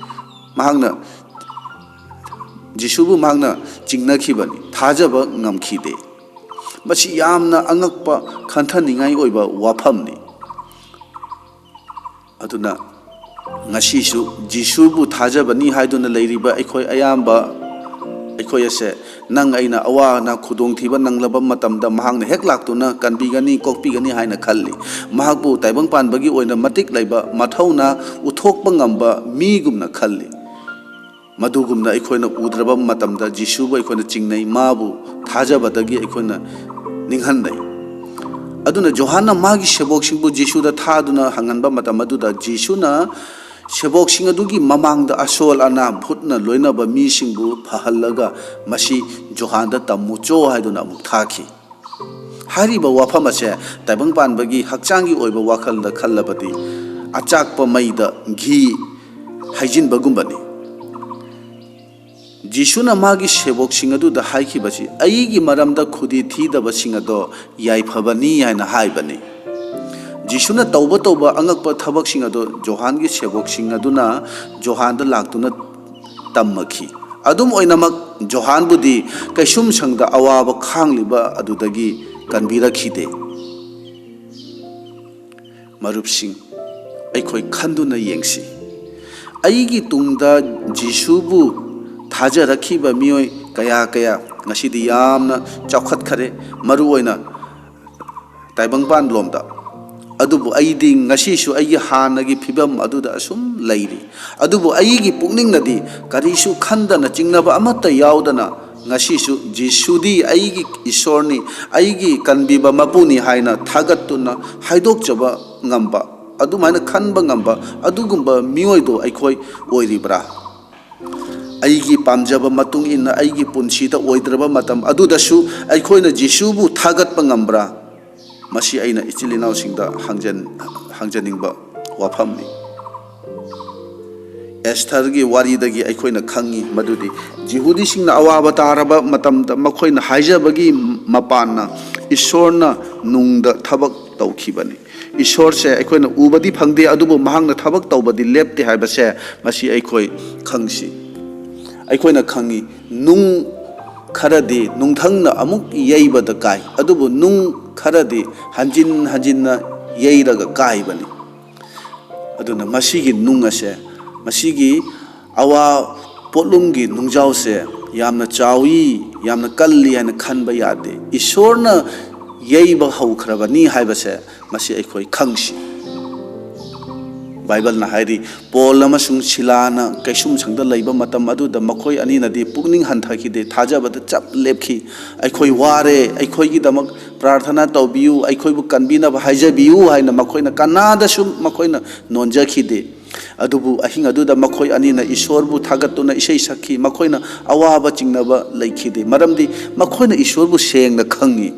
ꯃꯍꯥꯛꯅ, ꯖꯤꯁꯨꯕꯨ ꯃꯍꯥꯛꯅ ꯆꯤꯡꯅꯈꯤꯕꯅꯤ, ꯊꯥꯖꯕ ꯉꯝꯈꯤꯗꯦ꯫ ꯃꯁꯤ ꯌꯥꯝꯅ ꯑꯉꯛꯄ, ꯈꯟꯊꯅꯤꯡꯉꯥꯏ ꯑꯣꯏꯕ ꯋꯥꯐꯝꯅꯤ꯫ ꯑꯗꯨꯅ ꯉꯁꯤꯁꯨ ꯖꯤꯁꯨꯕꯨ ꯊꯥꯖꯕꯅꯤ ꯍꯥꯏꯗꯨꯅ ꯂꯩꯔꯤꯕ ꯑꯩꯈꯣꯏ ꯑꯌꯥꯝꯕ, ꯑꯩꯈꯣꯏ ꯑꯁꯦ, ꯅꯪ ꯑꯩꯅ ꯑꯋꯥ ꯑꯅꯥ ꯈꯨꯗꯣꯡꯊꯤꯕ ꯅꯪꯂꯕ ꯃꯇꯝꯗ ꯃꯍꯥꯛꯅ ꯍꯦꯛ ꯂꯥꯛꯇꯨꯅ ꯀꯟꯕꯤꯒꯅꯤ, ꯀꯣꯛꯄꯤꯒꯅꯤ ꯍꯥꯏꯅ ꯈꯜꯂꯤ꯫ ꯃꯍꯥꯛꯄꯨ ꯇꯥꯏꯕꯪ ꯄꯥꯟꯕꯒꯤ ꯑꯣꯏꯅ ꯃꯇꯤꯛ ꯂꯩꯕ, ꯃꯊꯧꯅꯥ ꯎꯠꯊꯣꯛꯄ ꯉꯝꯕ ꯃꯤꯒꯨꯝꯅ ꯈꯜꯂꯤ꯫ ꯃꯗꯨꯒꯨꯝꯅ ꯑꯩꯈꯣꯏꯅ ꯎꯗ꯭ꯔꯕ ꯃꯇꯝꯗ ꯖꯤꯁꯨꯕꯨ ꯑꯩꯈꯣꯏꯅ ꯆꯤꯡꯅꯩ, ꯃꯥꯕꯨ ꯊꯥꯖꯕꯗꯒꯤ ꯑꯩꯈꯣꯏꯅ ꯅꯤꯡꯍꯟꯅꯩ꯫ ꯑꯗꯨꯅ ꯖꯣꯍꯥꯟꯅ ꯃꯥꯒꯤ ꯁꯦꯕꯣꯛꯁꯤꯡꯕꯨ ꯖꯤꯁꯨꯗ ꯊꯥꯗꯨꯅ ꯍꯪꯍꯟꯕ ꯃꯇꯝ ꯑꯗꯨꯗ ꯖꯤꯁꯨꯅ ꯁꯦꯕꯣꯛꯁꯤꯡ ꯑꯗꯨꯒꯤ ꯃꯃꯥꯡꯗ ꯑꯁꯣꯜ ꯑꯅꯥ, ꯚꯨꯠꯅ ꯂꯣꯏꯅꯕ ꯃꯤꯁꯤꯡꯕꯨ ꯐꯍꯜꯂꯒ ꯃꯁꯤ ꯖꯣꯍꯥꯟꯗ ꯇꯝꯃꯨꯆꯣ ꯍꯥꯏꯗꯨꯅ ꯑꯃꯨꯛ ꯊꯥꯈꯤ꯫ ꯍꯥꯏꯔꯤꯕ ꯋꯥꯐꯝ ꯑꯁꯦ ꯇꯥꯏꯕꯪ ꯄꯥꯟꯕꯒꯤ ꯍꯛꯆꯥꯡꯒꯤ ꯑꯣꯏꯕ ꯋꯥꯈꯜꯗ ꯈꯜꯂꯕꯗꯤ ꯑꯆꯥꯛꯄ ꯃꯩꯗ ꯘꯤ ꯍꯩꯖꯤꯟꯕꯒꯨꯝꯕꯅꯤ꯫ ꯖꯤꯁꯨꯅ ꯃꯥꯒꯤ ꯁꯦꯕꯣꯛꯁꯤꯡ ꯑꯗꯨꯗ ꯍꯥꯏꯈꯤꯕꯁꯤ, "ꯑꯩꯒꯤ ꯃꯔꯝꯗ ꯈꯨꯗꯤ ꯊꯤꯗꯕꯁꯤꯡ ꯑꯗꯣ ꯌꯥꯏꯐꯕꯅꯤ" ꯍꯥꯏꯅ ꯍꯥꯏꯕꯅꯤ꯫ ꯖꯤꯁꯨꯅ ꯇꯧꯕ ꯇꯧꯕ ꯑꯉꯛꯄ ꯊꯕꯛꯁꯤꯡ ꯑꯗꯣ ꯖꯣꯍꯥꯟꯒꯤ ꯁꯦꯕꯣꯛꯁꯤꯡ ꯑꯗꯨꯅ ꯖꯣꯍꯥꯟꯗ ꯂꯥꯛꯇꯨꯅ ꯇꯝꯃꯛꯈꯤ꯫ ꯑꯗꯨꯝ ꯑꯣꯏꯅꯃꯛ, ꯖꯣꯍꯥꯟꯕꯨꯗꯤ ꯀꯩꯁꯨꯝꯁꯪꯗ ꯑꯋꯥꯕ ꯈꯥꯡꯂꯤꯕ ꯑꯗꯨꯗꯒꯤ ꯀꯟꯕꯤꯔꯛꯈꯤꯗꯦ꯫ ꯃꯔꯨꯞꯁꯤꯡ, ꯑꯩꯈꯣꯏ ꯈꯟꯗꯨꯅ ꯌꯦꯡꯁꯤ꯫ ꯑꯩꯒꯤ ꯇꯨꯡꯗ ꯖꯤꯁꯨꯕꯨ ꯊꯥꯖꯔꯛꯈꯤꯕ ꯃꯤꯑꯣꯏ ꯀꯌꯥ ꯀꯌꯥ ꯉꯁꯤꯗꯤ ꯌꯥꯝꯅ ꯆꯥꯎꯈꯠꯈꯔꯦ, ꯃꯔꯨꯑꯣꯏꯅ ꯇꯥꯏꯕꯪꯄꯥꯟ ꯂꯣꯝꯗ꯫ ꯑꯗꯨꯕꯨ ꯑꯩꯗꯤ ꯉꯁꯤꯁꯨ ꯑꯩꯒꯤ ꯍꯥꯟꯅꯒꯤ ꯐꯤꯕꯝ ꯑꯗꯨꯗ ꯑꯁꯨꯝ ꯂꯩꯔꯤ꯫ ꯑꯗꯨꯕꯨ ꯑꯩꯒꯤ ꯄꯨꯛꯅꯤꯡꯅꯗꯤ ꯀꯔꯤꯁꯨ ꯈꯟꯗꯅ, ꯆꯤꯡꯅꯕ ꯑꯃꯠꯇ ꯌꯥꯎꯗꯅ, ꯉꯁꯤꯁꯨ ꯖꯤꯁꯨꯗꯤ ꯑꯩꯒꯤ ꯏꯁꯣꯔꯅꯤ, ꯑꯩꯒꯤ ꯀꯟꯕꯤꯕ ꯃꯄꯨꯅꯤ ꯍꯥꯏꯅ ꯊꯥꯒꯠꯇꯨꯅ ꯍꯥꯏꯗꯣꯛꯆꯕ ꯉꯝꯕ, ꯑꯗꯨꯃꯥꯏꯅ ꯈꯟꯕ ꯉꯝꯕ ꯑꯗꯨꯒꯨꯝꯕ ꯃꯤꯑꯣꯏꯗꯣ ꯑꯩꯈꯣꯏ ꯑꯣꯏꯔꯤꯕ꯭ꯔꯥ? ꯑꯩꯒꯤ ꯄꯥꯝꯖꯕ ꯃꯇꯨꯡ ꯏꯟꯅ ꯑꯩꯒꯤ ꯄꯨꯟꯁꯤꯗ ꯑꯣꯏꯗ꯭ꯔꯕ ꯃꯇꯝ ꯑꯗꯨꯗꯁꯨ ꯑꯩꯈꯣꯏꯅ ꯖꯤꯁꯨꯕꯨ ꯊꯥꯒꯠꯄ ꯉꯝꯕ꯭ꯔꯥ? ꯃꯁꯤ ꯑꯩꯅ ꯏꯆꯤꯜ ꯏꯅꯥꯎꯁꯤꯡꯗ ꯍꯪꯖꯟ-, ꯍꯪꯖꯅꯤꯡꯕ ꯋꯥꯐꯝꯅꯤ꯫ ꯑꯦꯁꯊꯔꯒꯤ ꯋꯥꯔꯤꯗꯒꯤ ꯑꯩꯈꯣꯏꯅ ꯈꯪꯉꯤ ꯃꯗꯨꯗꯤ ꯖꯤꯍꯨꯗꯤꯁꯤꯡꯅ ꯑꯋꯥꯕ ꯇꯥꯔꯕ ꯃꯇꯝꯗ ꯃꯈꯣꯏꯅ ꯍꯥꯏꯖꯕꯒꯤ ꯃꯄꯥꯟꯅ ꯏꯁꯣꯔꯅ ꯅꯨꯡꯗ ꯊꯕꯛ ꯇꯧꯈꯤꯕꯅꯤ꯫ ꯏꯁꯣꯔꯁꯦ ꯑꯩꯈꯣꯏꯅ ꯎꯕꯗꯤ ꯐꯪꯗꯦ, ꯑꯗꯨꯕꯨ ꯃꯍꯥꯛꯅ ꯊꯕꯛ ꯇꯧꯕꯗꯤ ꯂꯦꯞꯇꯦ ꯍꯥꯏꯕꯁꯦ ꯃꯁꯤ ꯑꯩꯈꯣꯏ ꯈꯪꯁꯤ꯫ ꯑꯩꯈꯣꯏꯅ ꯈꯪꯉꯤ, ꯅꯨꯡ ꯈꯔꯗꯤ ꯅꯨꯡꯊꯪꯅ ꯑꯃꯨꯛ ꯌꯩꯕꯗ ꯀꯥꯏ, ꯑꯗꯨꯕꯨ ꯅꯨꯡ ꯈꯔꯗꯤ ꯍꯟꯖꯤꯟ ꯍꯟꯖꯤꯟꯅ ꯌꯩꯔꯒ ꯀꯥꯏꯕꯅꯤ꯫ ꯑꯗꯨꯅ ꯃꯁꯤꯒꯤ ꯅꯨꯡ ꯑꯁꯦ, ꯃꯁꯤꯒꯤ ꯑꯋꯥ ꯄꯣꯠꯂꯨꯝꯒꯤ ꯅꯨꯡꯖꯥꯎꯁꯦ ꯌꯥꯝꯅ ꯆꯥꯎꯏ, ꯌꯥꯝꯅ ꯀꯜꯂꯤ ꯍꯥꯏꯅ ꯈꯟꯕ ꯌꯥꯗꯦ꯫ ꯏꯁꯣꯔꯅ ꯌꯩꯕ ꯍꯧꯈ꯭ꯔꯕꯅꯤ ꯍꯥꯏꯕꯁꯦ ꯃꯁꯤ ꯑꯩꯈꯣꯏ ꯈꯪꯁꯤ꯫ ꯕꯥꯏꯕꯜꯅ ꯍꯥꯏꯔꯤ, ꯄꯣꯜ ꯑꯃꯁꯨꯡ ꯁꯤꯂꯥꯅ ꯀꯩꯁꯨꯝꯁꯪꯗ ꯂꯩꯕ ꯃꯇꯝ ꯑꯗꯨꯗ ꯃꯈꯣꯏ ꯑꯅꯤꯅꯗꯤ ꯄꯨꯛꯅꯤꯡ ꯍꯟꯊꯈꯤꯗꯦ, ꯊꯥꯖꯕꯗ ꯆꯞ ꯂꯦꯞꯈꯤ꯫ "ꯑꯩꯈꯣꯏ ꯋꯥꯔꯦ, ꯑꯩꯈꯣꯏꯒꯤꯗꯃꯛ ꯄ꯭ꯔꯥꯔꯊꯅꯥ ꯇꯧꯕꯤꯌꯨ, ꯑꯩꯈꯣꯏꯕꯨ ꯀꯟꯕꯤꯅꯕ ꯍꯥꯏꯖꯕꯤꯌꯨ" ꯍꯥꯏꯅ ꯃꯈꯣꯏꯅ ꯀꯅꯥꯗꯁꯨ ꯃꯈꯣꯏꯅ ꯅꯣꯟꯖꯈꯤꯗꯦ꯫ ꯑꯗꯨꯕꯨ ꯑꯍꯤꯡ ꯑꯗꯨꯗ ꯃꯈꯣꯏ ꯑꯅꯤꯅ ꯏꯁꯣꯔꯕꯨ ꯊꯥꯒꯠꯇꯨꯅ ꯏꯁꯩ ꯁꯛꯈꯤ꯫ ꯃꯈꯣꯏꯅ ꯑꯋꯥꯕ ꯆꯤꯡꯅꯕ ꯂꯩꯈꯤꯗꯦ, ꯃꯔꯝꯗꯤ ꯃꯈꯣꯏꯅ ꯏꯁꯣꯔꯕꯨ ꯁꯦꯡꯅ ꯈꯪꯉꯤ꯫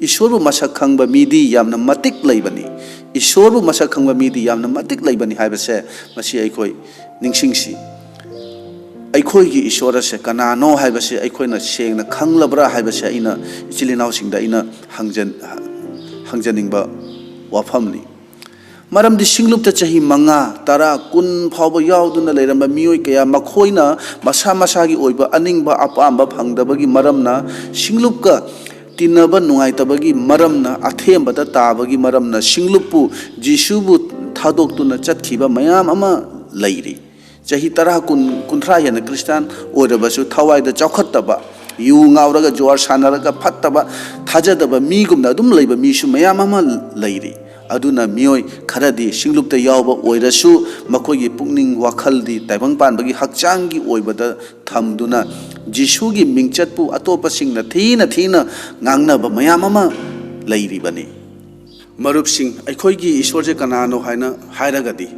ꯏꯁꯣꯔꯕꯨ ꯃꯁꯛ ꯈꯪꯕ ꯃꯤꯗꯤ ꯌꯥꯝꯅ ꯃꯇꯤꯛ ꯂꯩꯕꯅꯤ꯫ ꯏꯁꯣꯔꯕꯨ ꯃꯁꯛ ꯈꯪꯕ ꯃꯤꯗꯤ ꯌꯥꯝꯅ ꯃꯇꯤꯛ ꯂꯩꯕꯅꯤ ꯍꯥꯏꯕꯁꯦ ꯃꯁꯤ ꯑꯩꯈꯣꯏ ꯅꯤꯡꯁꯤꯡꯁꯤ꯫ ꯑꯩꯈꯣꯏꯒꯤ ꯏꯁꯣꯔ ꯑꯁꯦ ꯀꯅꯥꯅꯣ ꯍꯥꯏꯕꯁꯦ ꯑꯩꯈꯣꯏꯅ ꯁꯦꯡꯅ ꯈꯪꯂꯕ꯭ꯔꯥ ꯍꯥꯏꯕꯁꯦ ꯑꯩꯅ ꯏꯆꯤꯜ ꯏꯅꯥꯎꯁꯤꯡꯗ ꯑꯩꯅ ꯍꯪꯖꯟ-, ꯍꯪꯖꯅꯤꯡꯕ ꯋꯥꯐꯝꯅꯤ꯫ ꯃꯔꯝꯗꯤ ꯁꯤꯡꯂꯨꯞꯇ ꯆꯍꯤ ꯃꯉꯥ, ꯇꯔꯥ, ꯀꯨꯟ ꯐꯥꯎꯕ ꯌꯥꯎꯗꯨꯅ ꯂꯩꯔꯝꯕ ꯃꯤꯑꯣꯏ ꯀꯌꯥ, ꯃꯈꯣꯏꯅ ꯃꯁꯥ ꯃꯁꯥꯒꯤ ꯑꯣꯏꯕ ꯑꯅꯤꯡꯕ ꯑꯄꯥꯝꯕ ꯐꯪꯗꯕꯒꯤ ꯃꯔꯝꯅ, ꯁꯤꯡꯂꯨꯞꯀ ꯇꯤꯟꯅꯕ ꯅꯨꯡꯉꯥꯏꯇꯕꯒꯤ ꯃꯔꯝꯅ, ꯑꯊꯦꯝꯕꯗ ꯇꯥꯕꯒꯤ ꯃꯔꯝꯅ ꯁꯤꯡꯂꯨꯞꯄꯨ, ꯖꯤꯁꯨꯕꯨ ꯊꯥꯗꯣꯛꯇꯨꯅ ꯆꯠꯈꯤꯕ ꯃꯌꯥꯝ ꯑꯃ ꯂꯩꯔꯤ꯫ ꯆꯍꯤ ꯇꯔꯥ, ꯀꯨꯟ, ꯀꯨꯟꯊ꯭ꯔꯥ ꯍꯦꯟꯅ ꯈ꯭ꯔꯤꯁꯇꯥꯟ ꯑꯣꯏꯔꯕꯁꯨ ꯊꯋꯥꯏꯗ ꯆꯥꯎꯈꯠꯇꯕ, ꯌꯨ ꯉꯥꯎꯔꯒ ꯖꯨꯋꯥꯔ ꯁꯥꯟꯅꯔꯒ ꯐꯠꯇꯕ, ꯊꯥꯖꯗꯕ ꯃꯤꯒꯨꯝꯅ ꯑꯗꯨꯝ ꯂꯩꯕ ꯃꯤꯁꯨ ꯃꯌꯥꯝ ꯑꯃ ꯂꯩꯔꯤ꯫ ꯑꯗꯨꯅ ꯃꯤꯑꯣꯏ ꯈꯔꯗꯤ ꯁꯤꯡꯂꯨꯞꯇ ꯌꯥꯎꯕ ꯑꯣꯏꯔꯁꯨ ꯃꯈꯣꯏꯒꯤ ꯄꯨꯛꯅꯤꯡ ꯋꯥꯈꯜꯗꯤ ꯇꯥꯏꯕꯪ ꯄꯥꯟꯕꯒꯤ ꯍꯛꯆꯥꯡꯒꯤ ꯑꯣꯏꯕꯗ ꯊꯝꯗꯨꯅ ꯖꯤꯁꯨꯒꯤ ꯃꯤꯡꯆꯠꯄꯨ ꯑꯇꯣꯞꯄꯁꯤꯡꯅ ꯊꯤꯅ ꯊꯤꯅ ꯉꯥꯡꯅꯕ ꯃꯌꯥꯝ ꯑꯃ ꯂꯩꯔꯤꯕꯅꯤ꯫ ꯃꯔꯨꯞꯁꯤꯡ, ꯑꯩꯈꯣꯏꯒꯤ ꯏꯁꯣꯔꯁꯦ ꯀꯅꯥꯅꯣ ꯍꯥꯏꯅ ꯍꯥꯏꯔꯒꯗꯤ,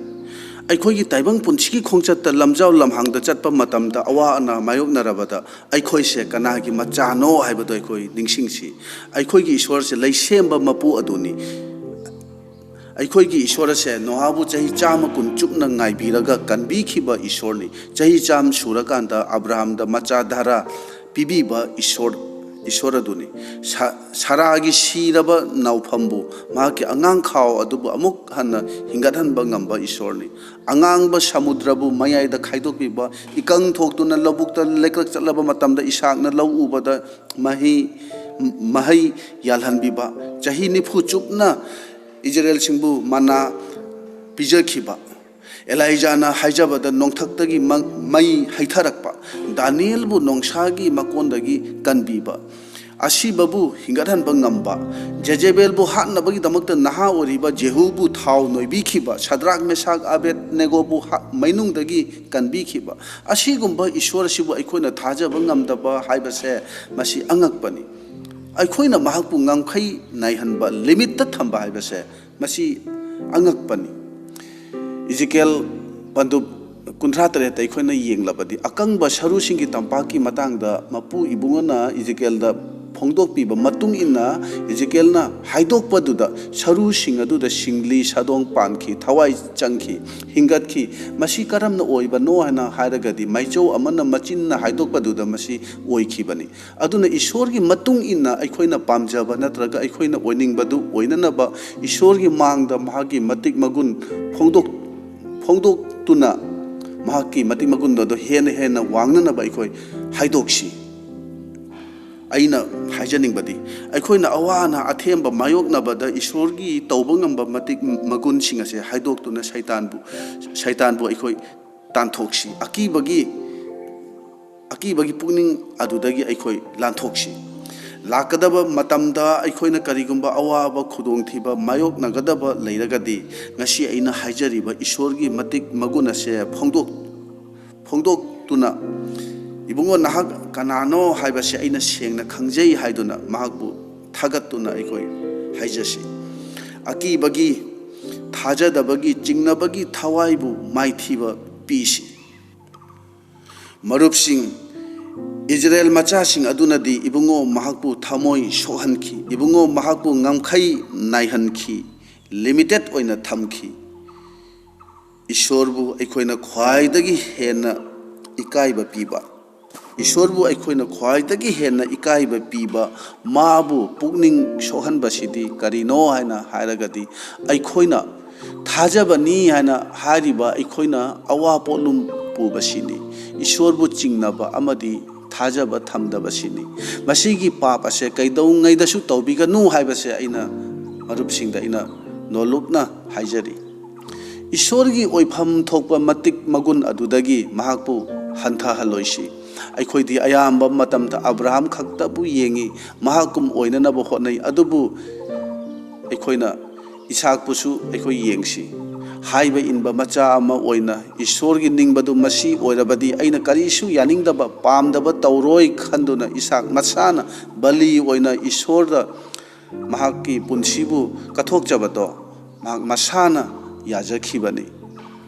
ꯑꯩꯈꯣꯏꯒꯤ ꯇꯥꯏꯕꯪ ꯄꯨꯟꯁꯤꯒꯤ ꯈꯣꯡꯆꯠꯇ ꯂꯝꯖꯥꯎ ꯂꯝꯍꯥꯡꯗ ꯆꯠꯄ ꯃꯇꯝꯗ ꯑꯋꯥ ꯑꯅꯥ ꯃꯥꯌꯣꯛꯅꯔꯕꯗ ꯑꯩꯈꯣꯏꯁꯦ ꯀꯅꯥꯒꯤ ꯃꯆꯥꯅꯣ ꯍꯥꯏꯕꯗꯣ ꯑꯩꯈꯣꯏ ꯅꯤꯡꯁꯤꯡꯁꯤ꯫ ꯑꯩꯈꯣꯏꯒꯤ ꯏꯁꯣꯔꯁꯦ ꯂꯩꯁꯦꯝꯕ ꯃꯄꯨ ꯑꯗꯨꯅꯤ꯫ ꯑꯩꯈꯣꯏꯒꯤ ꯏꯁꯣꯔ ꯑꯁꯦ ꯅꯣꯍꯥꯕꯨ ꯆꯍꯤ ꯆꯥꯝꯃ ꯀꯨꯟ ꯆꯨꯞꯅ ꯉꯥꯏꯕꯤꯔꯒ ꯀꯟꯕꯤꯈꯤꯕ ꯏꯁꯣꯔꯅꯤ꯫ ꯆꯍꯤ ꯆꯥꯝꯃ ꯁꯨꯔꯀꯥꯟꯗ ꯑꯕ꯭ꯔꯥꯍꯥꯝꯗ ꯃꯆꯥ ꯙꯔꯥ ꯄꯤꯕꯤꯕ ꯏꯁꯣꯔ, ꯏꯁꯣꯔ ꯑꯗꯨꯅꯤ꯫ ꯁꯥ-, ꯁꯥꯔꯥꯒꯤ ꯁꯤꯔꯕ ꯅꯥꯎꯐꯝꯕꯨ ꯃꯍꯥꯛꯀꯤ ꯑꯉꯥꯡ ꯈꯥꯎ ꯑꯗꯨꯕꯨ ꯑꯃꯨꯛ ꯍꯟꯅ ꯍꯤꯡꯒꯠꯍꯟꯕ ꯉꯝꯕ ꯏꯁꯣꯔꯅꯤ꯫ ꯑꯉꯥꯡꯕ ꯁꯃꯨꯗ꯭ꯔꯕꯨ ꯃꯌꯥꯏꯗ ꯈꯥꯏꯗꯣꯛꯄꯤꯕ, ꯏꯀꯪ ꯊꯣꯛꯇꯨꯅ ꯂꯧꯕꯨꯛꯇ ꯂꯩꯀ꯭ꯔꯛ ꯆꯠꯂꯕ ꯃꯇꯝꯗ ꯏꯁꯥꯛꯅ ꯂꯧ ꯎꯕꯗ ꯃꯍꯩ, ꯃꯍꯩ ꯌꯥꯜꯍꯟꯕꯤꯕ, ꯆꯍꯤ ꯅꯤꯐꯨ ꯆꯨꯞꯅ ꯏꯖꯔꯦꯜꯁꯤꯡꯕꯨ ꯃꯅꯥ ꯄꯤꯖꯈꯤꯕ, ꯑꯦꯂꯥꯏꯖꯥꯅ ꯍꯥꯏꯖꯕꯗ ꯅꯣꯡꯊꯛꯇꯒꯤ ꯃ-, ꯃꯩ ꯍꯩꯊꯔꯛꯄ, ꯗꯥꯅꯤꯌꯦꯜꯕꯨ ꯅꯣꯡꯁꯥꯒꯤ ꯃꯀꯣꯟꯗꯒꯤ ꯀꯟꯕꯤꯕ, ꯑꯁꯤꯕꯕꯨ ꯍꯤꯡꯒꯠꯍꯟꯕ ꯉꯝꯕ, ꯖꯦꯖꯦꯕꯦꯜꯕꯨ ꯍꯥꯠꯅꯕꯒꯤꯗꯃꯛꯇ ꯅꯍꯥ ꯑꯣꯏꯔꯤꯕ ꯖꯦꯍꯨꯕꯨ ꯊꯥꯎ ꯅꯣꯏꯕꯤꯈꯤꯕ, ꯁꯗ꯭ꯔꯥꯛ, ꯃꯦꯁꯥꯛ, ꯑꯕꯦꯗꯅꯦꯒꯣꯕꯨ ꯍꯥ-, ꯃꯩꯅꯨꯡꯗꯒꯤ ꯀꯟꯕꯤꯈꯤꯕ, ꯑꯁꯤꯒꯨꯝꯕ ꯏꯁꯣꯔ ꯑꯁꯤꯕꯨ ꯑꯩꯈꯣꯏꯅ ꯊꯥꯖꯕ ꯉꯝꯗꯕ ꯍꯥꯏꯕꯁꯦ ꯃꯁꯤ ꯑꯉꯛꯄꯅꯤ꯫ ꯑꯩꯈꯣꯏꯅ ꯃꯍꯥꯛꯄꯨ ꯉꯝꯈꯩ ꯅꯥꯏꯍꯟꯕ, ꯂꯤꯃꯤꯠꯇ ꯊꯝꯕ ꯍꯥꯏꯕꯁꯦ ꯃꯁꯤ ꯑꯉꯛꯄꯅꯤ꯫ ꯏꯖꯤꯀꯦꯜ ꯄꯟꯗꯨꯞ ꯀꯨꯟꯊ꯭ꯔꯥ ꯇꯔꯦꯠꯇ ꯑꯩꯈꯣꯏꯅ ꯌꯦꯡꯂꯕꯗꯤ, ꯑꯀꯪꯕ ꯁꯔꯨꯁꯤꯡꯒꯤ ꯇꯝꯄꯥꯛꯀꯤ ꯃꯇꯥꯡꯗ ꯃꯄꯨ ꯏꯕꯨꯡꯉꯣꯅ ꯏꯖꯤꯀꯦꯜꯗ ꯐꯣꯡꯗꯣꯛꯄꯤꯕ ꯃꯇꯨꯡ ꯏꯟꯅ, ꯏꯖꯤꯀꯦꯜꯅ ꯍꯥꯏꯗꯣꯛꯄꯗꯨꯗ ꯁꯔꯨꯁꯤꯡ ꯑꯗꯨꯗ ꯁꯤꯡꯂꯤ ꯁꯥꯗꯣꯡ ꯄꯥꯟꯈꯤ, ꯊꯋꯥꯏ ꯆꯪꯈꯤ, ꯍꯤꯡꯒꯠꯈꯤ꯫ ꯃꯁꯤ ꯀꯔꯝꯅ ꯑꯣꯏꯕꯅꯣ ꯍꯥꯏꯅ ꯍꯥꯏꯔꯒꯗꯤ, ꯃꯩꯆꯧ ꯑꯃꯅ ꯃꯆꯤꯟꯅ ꯍꯥꯏꯗꯣꯛꯄꯗꯨꯗ ꯃꯁꯤ ꯑꯣꯏꯈꯤꯕꯅꯤ꯫ ꯑꯗꯨꯅ ꯏꯁꯣꯔꯒꯤ ꯃꯇꯨꯡ ꯏꯟꯅ ꯑꯩꯈꯣꯏꯅ ꯄꯥꯝꯖꯕ ꯅꯠꯇ꯭ꯔꯒ ꯑꯩꯈꯣꯏꯅ ꯑꯣꯏꯅꯤꯡꯕꯗꯨ ꯑꯣꯏꯅꯅꯕ ꯏꯁꯣꯔꯒꯤ ꯃꯥꯡꯗ ꯃꯍꯥꯛꯀꯤ ꯃꯇꯤꯛ ꯃꯒꯨꯟ ꯐꯣꯡꯗꯣꯛ-, ꯐꯣꯡꯗꯣꯛꯇꯨꯅ ꯃꯍꯥꯛꯀꯤ ꯃꯇꯤꯛ ꯃꯒꯨꯟ ꯑꯗꯨ ꯍꯦꯟꯅ ꯍꯦꯟꯅ ꯋꯥꯡꯅꯅꯕ ꯑꯩꯈꯣꯏ ꯍꯥꯏꯗꯣꯛꯁꯤ꯫ ꯑꯩꯅ ꯍꯥꯏꯖꯅꯤꯡꯕꯗꯤ, ꯑꯩꯈꯣꯏꯅ ꯑꯋꯥ ꯑꯅꯥ ꯑꯊꯦꯝꯕ ꯃꯥꯌꯣꯛꯅꯕꯗ ꯏꯁꯣꯔꯒꯤ ꯇꯧꯕ ꯉꯝꯕ ꯃꯇꯤꯛ ꯃꯒꯨꯟꯁꯤꯡ ꯑꯁꯦ ꯍꯥꯏꯗꯣꯛꯇꯨꯅ ꯁꯩꯇꯥꯟꯕꯨ, ꯁꯩꯇꯥꯟꯕꯨ ꯑꯩꯈꯣꯏ ꯇꯥꯟꯊꯣꯛꯁꯤ꯫ ꯑꯀꯤꯕꯒꯤ, ꯑꯀꯤꯕꯒꯤ ꯄꯨꯛꯅꯤꯡ ꯑꯗꯨꯗꯒꯤ ꯑꯩꯈꯣꯏ ꯂꯥꯟꯊꯣꯛꯁꯤ꯫ ꯂꯥꯛꯀꯗꯕ ꯃꯇꯝꯗ ꯑꯩꯈꯣꯏꯅ ꯀꯔꯤꯒꯨꯝꯕ ꯑꯋꯥꯕ ꯈꯨꯗꯣꯡꯊꯤꯕ ꯃꯥꯌꯣꯛꯅꯒꯗꯕ ꯂꯩꯔꯒꯗꯤ, ꯉꯁꯤ ꯑꯩꯅ ꯍꯥꯏꯖꯔꯤꯕ ꯏꯁꯣꯔꯒꯤ ꯃꯇꯤꯛ ꯃꯒꯨꯟ ꯑꯁꯦ ꯐꯣꯡꯗꯣꯛ-, ꯐꯣꯡꯗꯣꯛꯇꯨꯅ, "ꯏꯕꯨꯡꯉꯣ, ꯅꯍꯥꯛ ꯀꯅꯥꯅꯣ ꯍꯥꯏꯕꯁꯦ ꯑꯩꯅ ꯁꯦꯡꯅ ꯈꯪꯖꯩ" ꯍꯥꯏꯗꯨꯅ ꯃꯍꯥꯛꯄꯨ ꯊꯥꯒꯠꯇꯨꯅ ꯑꯩꯈꯣꯏ ꯍꯥꯏꯖꯁꯤ꯫ ꯑꯀꯤꯕꯒꯤ, ꯊꯥꯖꯗꯕꯒꯤ, ꯆꯤꯡꯅꯕꯒꯤ ꯊꯋꯥꯏꯕꯨ ꯃꯥꯏꯊꯤꯕ ꯄꯤꯁꯤ꯫ ꯃꯔꯨꯞꯁꯤꯡ, ꯏꯖꯔꯦꯜ ꯃꯆꯥꯁꯤꯡ ꯑꯗꯨꯅꯗꯤ ꯏꯕꯨꯡꯉꯣ ꯃꯍꯥꯛꯄꯨ ꯊꯃꯣꯏ ꯁꯣꯛꯍꯟꯈꯤ, ꯏꯕꯨꯡꯉꯣ ꯃꯍꯥꯛꯄꯨ ꯉꯝꯈꯩ ꯅꯥꯏꯍꯟꯈꯤ, ꯂꯤꯃꯤꯇꯦꯠ ꯑꯣꯏꯅ ꯊꯝꯈꯤ꯫ ꯏꯁꯣꯔꯕꯨ ꯑꯩꯈꯣꯏꯅ ꯈ꯭ꯋꯥꯏꯗꯒꯤ ꯍꯦꯟꯅ ꯏꯀꯥꯏꯕ ꯄꯤꯕ, ꯏꯁꯣꯔꯕꯨ ꯑꯩꯈꯣꯏꯅ ꯈ꯭ꯋꯥꯏꯗꯒꯤ ꯍꯦꯟꯅ ꯏꯀꯥꯏꯕ ꯄꯤꯕ, ꯃꯥꯕꯨ ꯄꯨꯛꯅꯤꯡ ꯁꯣꯛꯍꯟꯕꯁꯤꯗꯤ ꯀꯔꯤꯅꯣ ꯍꯥꯏꯅ ꯍꯥꯏꯔꯒꯗꯤ, ꯑꯩꯈꯣꯏꯅ ꯊꯥꯖꯕꯅꯤ ꯍꯥꯏꯅ ꯍꯥꯏꯔꯤꯕ ꯑꯩꯈꯣꯏꯅ ꯑꯋꯥ ꯄꯣꯠꯂꯨꯝ ꯄꯨꯕꯁꯤꯅꯤ꯫ ꯏꯁꯣꯔꯕꯨ ꯆꯤꯡꯅꯕ ꯑꯃꯗꯤ ꯊꯥꯖꯕ ꯊꯝꯗꯕꯁꯤꯅꯤ꯫ ꯃꯁꯤꯒꯤ ꯄꯥꯞ ꯑꯁꯦ ꯀꯩꯗꯧꯉꯩꯗꯁꯨ ꯇꯧꯕꯤꯒꯅꯨ ꯍꯥꯏꯕꯁꯦ ꯑꯩꯅ ꯃꯔꯨꯞꯁꯤꯡꯗ ꯑꯩꯅ ꯅꯣꯜꯂꯨꯛꯅ ꯍꯥꯏꯖꯔꯤ꯫ ꯏꯁꯣꯔꯒꯤ ꯑꯣꯏꯐꯝ ꯊꯣꯛꯄ ꯃꯇꯤꯛ ꯃꯒꯨꯟ ꯑꯗꯨꯗꯒꯤ ꯃꯍꯥꯛꯄꯨ ꯍꯟꯊꯍꯜꯂꯣꯏꯁꯤ꯫ ꯑꯩꯈꯣꯏꯗꯤ ꯑꯌꯥꯝꯕ ꯃꯇꯝꯗ ꯑꯕ꯭ꯔꯥꯍꯥꯝ ꯈꯛꯇꯕꯨ ꯌꯦꯡꯉꯤ, ꯃꯍꯥꯛꯀꯨꯝ ꯑꯣꯏꯅꯅꯕ ꯍꯣꯠꯅꯩ꯫ ꯑꯗꯨꯕꯨ ꯑꯩꯈꯣꯏꯅ ꯏꯁꯥꯛꯄꯨꯁꯨ ꯑꯩꯈꯣꯏ ꯌꯦꯡꯁꯤ꯫ ꯍꯥꯏꯕ ꯏꯟꯕ ꯃꯆꯥ ꯑꯃ ꯑꯣꯏꯅ ꯏꯁꯣꯔꯒꯤ ꯅꯤꯡꯕꯗꯨ ꯃꯁꯤ ꯑꯣꯏꯔꯕꯗꯤ ꯑꯩꯅ ꯀꯔꯤꯁꯨ ꯌꯥꯅꯤꯡꯗꯕ, ꯄꯥꯝꯗꯕ ꯇꯧꯔꯣꯏ ꯈꯟꯗꯨꯅ ꯏꯁꯥꯛ ꯃꯁꯥꯅ ꯕꯂꯤ ꯑꯣꯏꯅ ꯏꯁꯣꯔꯗ ꯃꯍꯥꯛꯀꯤ ꯄꯨꯟꯁꯤꯕꯨ ꯀꯠꯊꯣꯛꯆꯕꯗꯣ ꯃꯍꯥꯛ ꯃꯁꯥꯅ ꯌꯥꯖꯈꯤꯕꯅꯤ꯫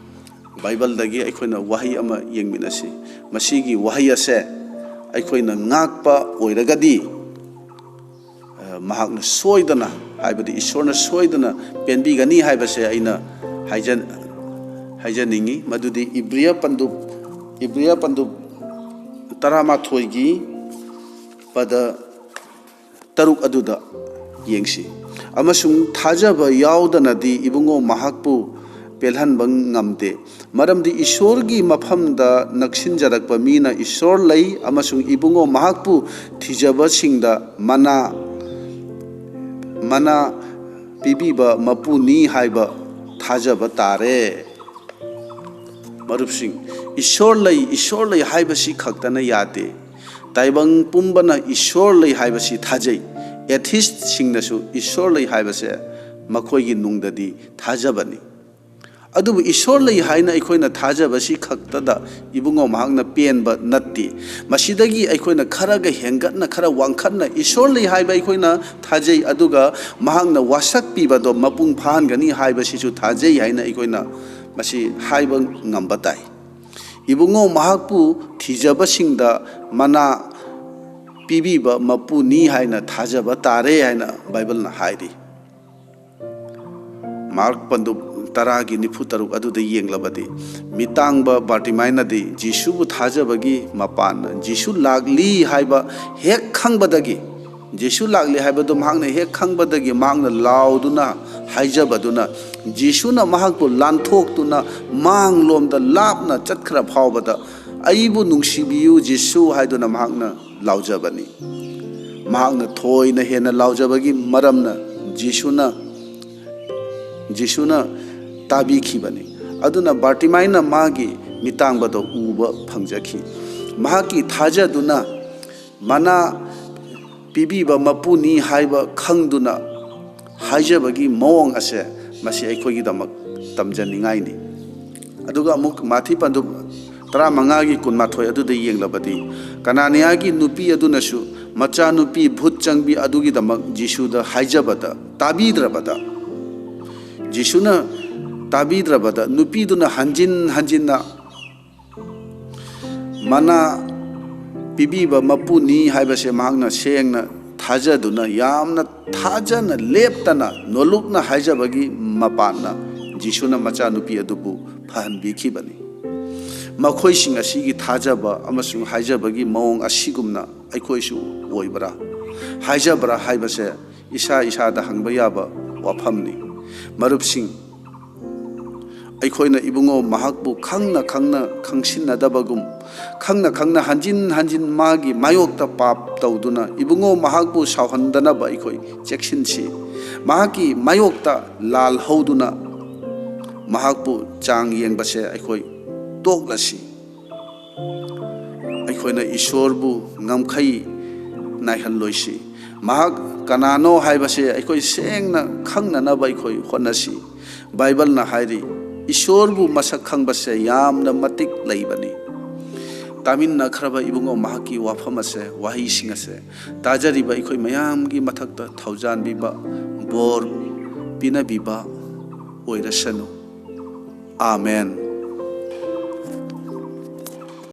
ꯕꯥꯏꯕꯜꯗꯒꯤ ꯑꯩꯈꯣꯏꯅ ꯋꯥꯍꯩ ꯑꯃ ꯌꯦꯡꯃꯤꯟꯅꯁꯤ꯫ ꯃꯁꯤꯒꯤ ꯋꯥꯍꯩ ꯑꯁꯦ ꯑꯩꯈꯣꯏꯅ ꯉꯥꯛꯄ ꯑꯣꯏꯔꯒꯗꯤ, ꯑ, ꯃꯍꯥꯛꯅ ꯁꯣꯏꯗꯅ, ꯍꯥꯏꯕꯗꯤ ꯏꯁꯣꯔꯅ ꯁꯣꯏꯗꯅ ꯄꯦꯟꯕꯤꯒꯅꯤ ꯍꯥꯏꯕꯁꯦ ꯑꯩꯅ ꯍꯥꯏꯖ-, ꯍꯥꯏꯖꯅꯤꯡꯉꯤ꯫ ꯃꯗꯨꯗꯤ ꯏꯕ꯭ꯔꯤꯌ ꯄꯟꯗꯨꯞ, ꯏꯕ꯭ꯔꯤꯌ ꯄꯟꯗꯨꯞ ꯇꯔꯥꯃꯥꯊꯣꯏꯒꯤ ꯄꯗ ꯇꯔꯨꯛ ꯑꯗꯨꯗ ꯌꯦꯡꯁꯤ꯫ "ꯑꯃꯁꯨꯡ ꯊꯥꯖꯕ ꯌꯥꯎꯗꯅꯗꯤ ꯏꯕꯨꯡꯉꯣ ꯃꯍꯥꯛꯄꯨ ꯄꯦꯜꯍꯟꯕ ꯉꯝꯗꯦ꯫ ꯃꯔꯝꯗꯤ ꯏꯁꯣꯔꯒꯤ ꯃꯐꯝꯗ ꯅꯛꯁꯤꯟꯖꯔꯛꯄ ꯃꯤꯅ ꯏꯁꯣꯔ ꯂꯩ ꯑꯃꯁꯨꯡ ꯏꯕꯨꯡꯉꯣ ꯃꯍꯥꯛꯄꯨ ꯊꯤꯖꯕꯁꯤꯡꯗ ꯃꯅꯥ, ꯃꯅꯥ ꯄꯤꯕꯤꯕ ꯃꯄꯨꯅꯤ ꯍꯥꯏꯕ ꯊꯥꯖꯕ ꯇꯥꯔꯦ꯫" ꯃꯔꯨꯞꯁꯤꯡ, ꯏꯁꯣꯔ ꯂꯩ, ꯏꯁꯣꯔ ꯂꯩ ꯍꯥꯏꯕꯁꯤ ꯈꯛꯇꯅ ꯌꯥꯗꯦ꯫ ꯇꯥꯏꯕꯪ ꯄꯨꯝꯕꯅ ꯏꯁꯣꯔ ꯂꯩ ꯍꯥꯏꯕꯁꯤ ꯊꯥꯖꯩ꯫ ꯑꯦꯊꯤꯁꯁꯤꯡꯅꯁꯨ ꯏꯁꯣꯔ ꯂꯩ ꯍꯥꯏꯕꯁꯦ ꯃꯈꯣꯏꯒꯤ ꯅꯨꯡꯗꯗꯤ ꯊꯥꯖꯕꯅꯤ꯫ ꯑꯗꯨꯕꯨ ꯏꯁꯣꯔ ꯂꯩ ꯍꯥꯏꯅ ꯑꯩꯈꯣꯏꯅ ꯊꯥꯖꯕꯁꯤ ꯈꯛꯇꯗ ꯏꯕꯨꯡꯉꯣ ꯃꯍꯥꯛꯅ ꯄꯦꯟꯕ ꯅꯠꯇꯦ꯫ ꯃꯁꯤꯗꯒꯤ ꯑꯩꯈꯣꯏꯅ ꯈꯔꯒ ꯍꯦꯟꯒꯠꯅ, ꯈꯔ ꯋꯥꯡꯈꯠꯅ ꯏꯁꯣꯔ ꯂꯩ ꯍꯥꯏꯕ ꯑꯩꯈꯣꯏꯅ ꯊꯥꯖꯩ, ꯑꯗꯨꯒ ꯃꯍꯥꯛꯅ ꯋꯥꯁꯛꯄꯤꯕꯗꯣ ꯃꯄꯨꯡ ꯐꯥꯍꯟꯒꯅꯤ ꯍꯥꯏꯕꯁꯤꯁꯨ ꯊꯥꯖꯩ ꯍꯥꯏꯅ ꯑꯩꯈꯣꯏꯅ ꯃꯁꯤ ꯍꯥꯏꯕ ꯉꯝꯕ ꯇꯥꯏ꯫ ꯏꯕꯨꯡꯉꯣ ꯃꯍꯥꯛꯄꯨ ꯊꯤꯖꯕꯁꯤꯡꯗ ꯃꯅꯥ ꯄꯤꯕꯤꯕ ꯃꯄꯨꯅꯤ ꯍꯥꯏꯅ ꯊꯥꯖꯕ ꯇꯥꯔꯦ ꯍꯥꯏꯅ ꯕꯥꯏꯕꯜꯅ ꯍꯥꯏꯔꯤ꯫ ꯃꯥꯔꯛ ꯄꯟꯗꯨꯞ ꯇꯔꯥꯒꯤ ꯅꯤꯐꯨ ꯇꯔꯨꯛ ꯑꯗꯨꯗ ꯌꯦꯡꯂꯕꯗꯤ, ꯃꯤꯇꯥꯡꯕ ꯕꯥꯔꯇꯤꯃꯥꯏꯅꯗꯤ ꯖꯤꯁꯨꯕꯨ ꯊꯥꯖꯕꯒꯤ ꯃꯄꯥꯟꯅ ꯖꯤꯁꯨ ꯂꯥꯛꯂꯤ ꯍꯥꯏꯕ ꯍꯦꯛ ꯈꯪꯕꯗꯒꯤ, ꯖꯤꯁꯨ ꯂꯥꯛꯂꯤ ꯍꯥꯏꯕꯗꯨ ꯃꯍꯥꯛꯅ ꯍꯦꯛ ꯈꯪꯕꯗꯒꯤ ꯃꯍꯥꯛꯅ ꯂꯥꯎꯗꯨꯅ ꯍꯥꯏꯖꯕꯗꯨꯅ, ꯖꯤꯁꯨꯅ ꯃꯍꯥꯛꯄꯨ ꯂꯥꯟꯊꯣꯛꯇꯨꯅ ꯃꯥꯡꯂꯣꯝꯗ ꯂꯥꯞꯅ ꯆꯠꯈ꯭ꯔ ꯐꯥꯎꯕꯗ, "ꯑꯩꯕꯨ ꯅꯨꯡꯁꯤꯕꯤꯌꯨ ꯖꯤꯁꯨ" ꯍꯥꯏꯗꯨꯅ ꯃꯍꯥꯛꯅ ꯂꯥꯎꯖꯕꯅꯤ꯫ ꯃꯍꯥꯛꯅ ꯊꯣꯏꯅ ꯍꯦꯟꯅ ꯂꯥꯎꯖꯕꯒꯤ ꯃꯔꯝꯅ ꯖꯤꯁꯨꯅ, ꯖꯤꯁꯨꯅ ꯇꯥꯕꯤꯈꯤꯕꯅꯤ꯫ ꯑꯗꯨꯅ ꯕꯥꯔꯇꯤꯃꯥꯏꯅ ꯃꯥꯒꯤ ꯃꯤꯇꯥꯡꯕꯗꯣ ꯎꯕ ꯐꯪꯖꯈꯤ꯫ ꯃꯍꯥꯛꯀꯤ ꯊꯥꯖꯗꯨꯅ ꯃꯅꯥ ꯄꯤꯕꯤꯕ ꯃꯄꯨꯅꯤ ꯍꯥꯏꯕ ꯈꯪꯗꯨꯅ ꯍꯥꯏꯖꯕꯒꯤ ꯃꯑꯣꯡ ꯑꯁꯦ ꯃꯁꯤ ꯑꯩꯈꯣꯏꯒꯤꯗꯃꯛ ꯇꯝꯖꯅꯤꯡꯉꯥꯏꯅꯤ꯫ ꯑꯗꯨꯒ ꯑꯃꯨꯛ ꯃꯥꯊꯤ ꯄꯟꯗꯨꯞ ꯇꯔꯥꯃꯉꯥꯒꯤ ꯀꯨꯟꯃꯥꯊꯣꯏ ꯑꯗꯨꯗ ꯌꯦꯡꯂꯕꯗꯤ, ꯀꯅꯥꯅꯤꯌꯥꯒꯤ ꯅꯨꯄꯤ ꯑꯗꯨꯅꯁꯨ ꯃꯆꯥꯅꯨꯄꯤ ꯚꯨꯠ ꯆꯪꯕꯤ ꯑꯗꯨꯒꯤꯗꯃꯛ ꯖꯤꯁꯨꯗ ꯍꯥꯏꯖꯕꯗ ꯇꯥꯕꯤꯗ꯭ꯔꯕꯗ, ꯖꯤꯁꯨꯅ ꯇꯥꯕꯤꯗ꯭ꯔꯕꯗ ꯅꯨꯄꯤꯗꯨꯅ ꯍꯟꯖꯤꯟ ꯍꯟꯖꯤꯟꯅ ꯃꯅꯥ ꯄꯤꯕꯤꯕ ꯃꯄꯨꯅꯤ ꯍꯥꯏꯕꯁꯦ ꯃꯍꯥꯛꯅ ꯁꯦꯡꯅ ꯊꯥꯖꯗꯨꯅ, ꯌꯥꯝꯅ ꯊꯥꯖꯅ ꯂꯦꯞꯇꯅ ꯅꯣꯂꯨꯛꯅ ꯍꯥꯏꯖꯕꯒꯤ ꯃꯄꯥꯟꯅ ꯖꯤꯁꯨꯅ ꯃꯆꯥꯅꯨꯄꯤ ꯑꯗꯨꯕꯨ ꯐꯍꯟꯕꯤꯈꯤꯕꯅꯤ꯫ ꯃꯈꯣꯏꯁꯤꯡ ꯑꯁꯤꯒꯤ ꯊꯥꯖꯕ ꯑꯃꯁꯨꯡ ꯍꯥꯏꯖꯕꯒꯤ ꯃꯑꯣꯡ ꯑꯁꯤꯒꯨꯝꯅ ꯑꯩꯈꯣꯏꯁꯨ ꯑꯣꯏꯕ꯭ꯔꯥ, ꯍꯥꯏꯖꯕ꯭ꯔꯥ ꯍꯥꯏꯕꯁꯦ ꯏꯁꯥ ꯏꯁꯥꯗ ꯍꯪꯕ ꯌꯥꯕ ꯋꯥꯐꯝꯅꯤ꯫ ꯃꯔꯨꯞꯁꯤꯡ, ꯑꯩꯈꯣꯏꯅ ꯏꯕꯨꯡꯉꯣ ꯃꯍꯥꯛꯄꯨ ꯈꯪꯅ ꯈꯪꯅ ꯈꯪꯁꯤꯟꯅꯗꯕꯒꯨꯝ, ꯈꯪꯅ ꯈꯪꯅ ꯍꯟꯖꯤꯟ ꯍꯟꯖꯤꯟ ꯃꯥꯒꯤ ꯃꯥꯌꯣꯛꯇ ꯄꯥꯞ ꯇꯧꯗꯨꯅ ꯏꯕꯨꯡꯉꯣ ꯃꯍꯥꯛꯄꯨ ꯁꯥꯎꯍꯟꯗꯅꯕ ꯑꯩꯈꯣꯏ ꯆꯦꯛꯁꯤꯟꯁꯤ꯫ ꯃꯍꯥꯛꯀꯤ ꯃꯥꯌꯣꯛꯇ ꯂꯥꯜꯍꯧꯗꯨꯅ ꯃꯍꯥꯛꯄꯨ ꯆꯥꯡ ꯌꯦꯡꯕꯁꯦ ꯑꯩꯈꯣꯏ ꯇꯣꯛꯂꯁꯤ꯫ ꯑꯩꯈꯣꯏꯅ ꯏꯁꯣꯔꯕꯨ ꯉꯝꯈꯩ ꯅꯥꯏꯍꯜꯂꯣꯏꯁꯤ꯫ ꯃꯍꯥꯛ ꯀꯅꯥꯅꯣ ꯍꯥꯏꯕꯁꯦ ꯑꯩꯈꯣꯏ ꯁꯦꯡꯅ ꯈꯪꯅꯅꯕ ꯑꯩꯈꯣꯏ ꯍꯣꯠꯅꯁꯤ꯫ ꯕꯥꯏꯕꯜꯅ ꯍꯥꯏꯔꯤ, ꯏꯁꯣꯔꯕꯨ ꯃꯁꯛ ꯈꯪꯕꯁꯦ ꯌꯥꯝꯅ ꯃꯇꯤꯛ ꯂꯩꯕꯅꯤ꯫ ꯇꯥꯃꯤꯟꯅꯈ꯭ꯔꯕ ꯏꯕꯨꯡꯉꯣ ꯃꯍꯥꯛꯀꯤ ꯋꯥꯐꯝ ꯑꯁꯦ, ꯋꯥꯍꯩꯁꯤꯡ ꯑꯁꯦ ꯇꯥꯖꯔꯤꯕ ꯑꯩꯈꯣꯏ ꯃꯌꯥꯝꯒꯤ ꯃꯊꯛꯇ ꯊꯧꯖꯥꯟꯕꯤꯕ, ꯕꯣꯔ ꯄꯤꯅꯕꯤꯕ ꯑꯣꯏꯔꯁꯅꯨ꯫ ꯑꯥꯃꯦꯟ꯫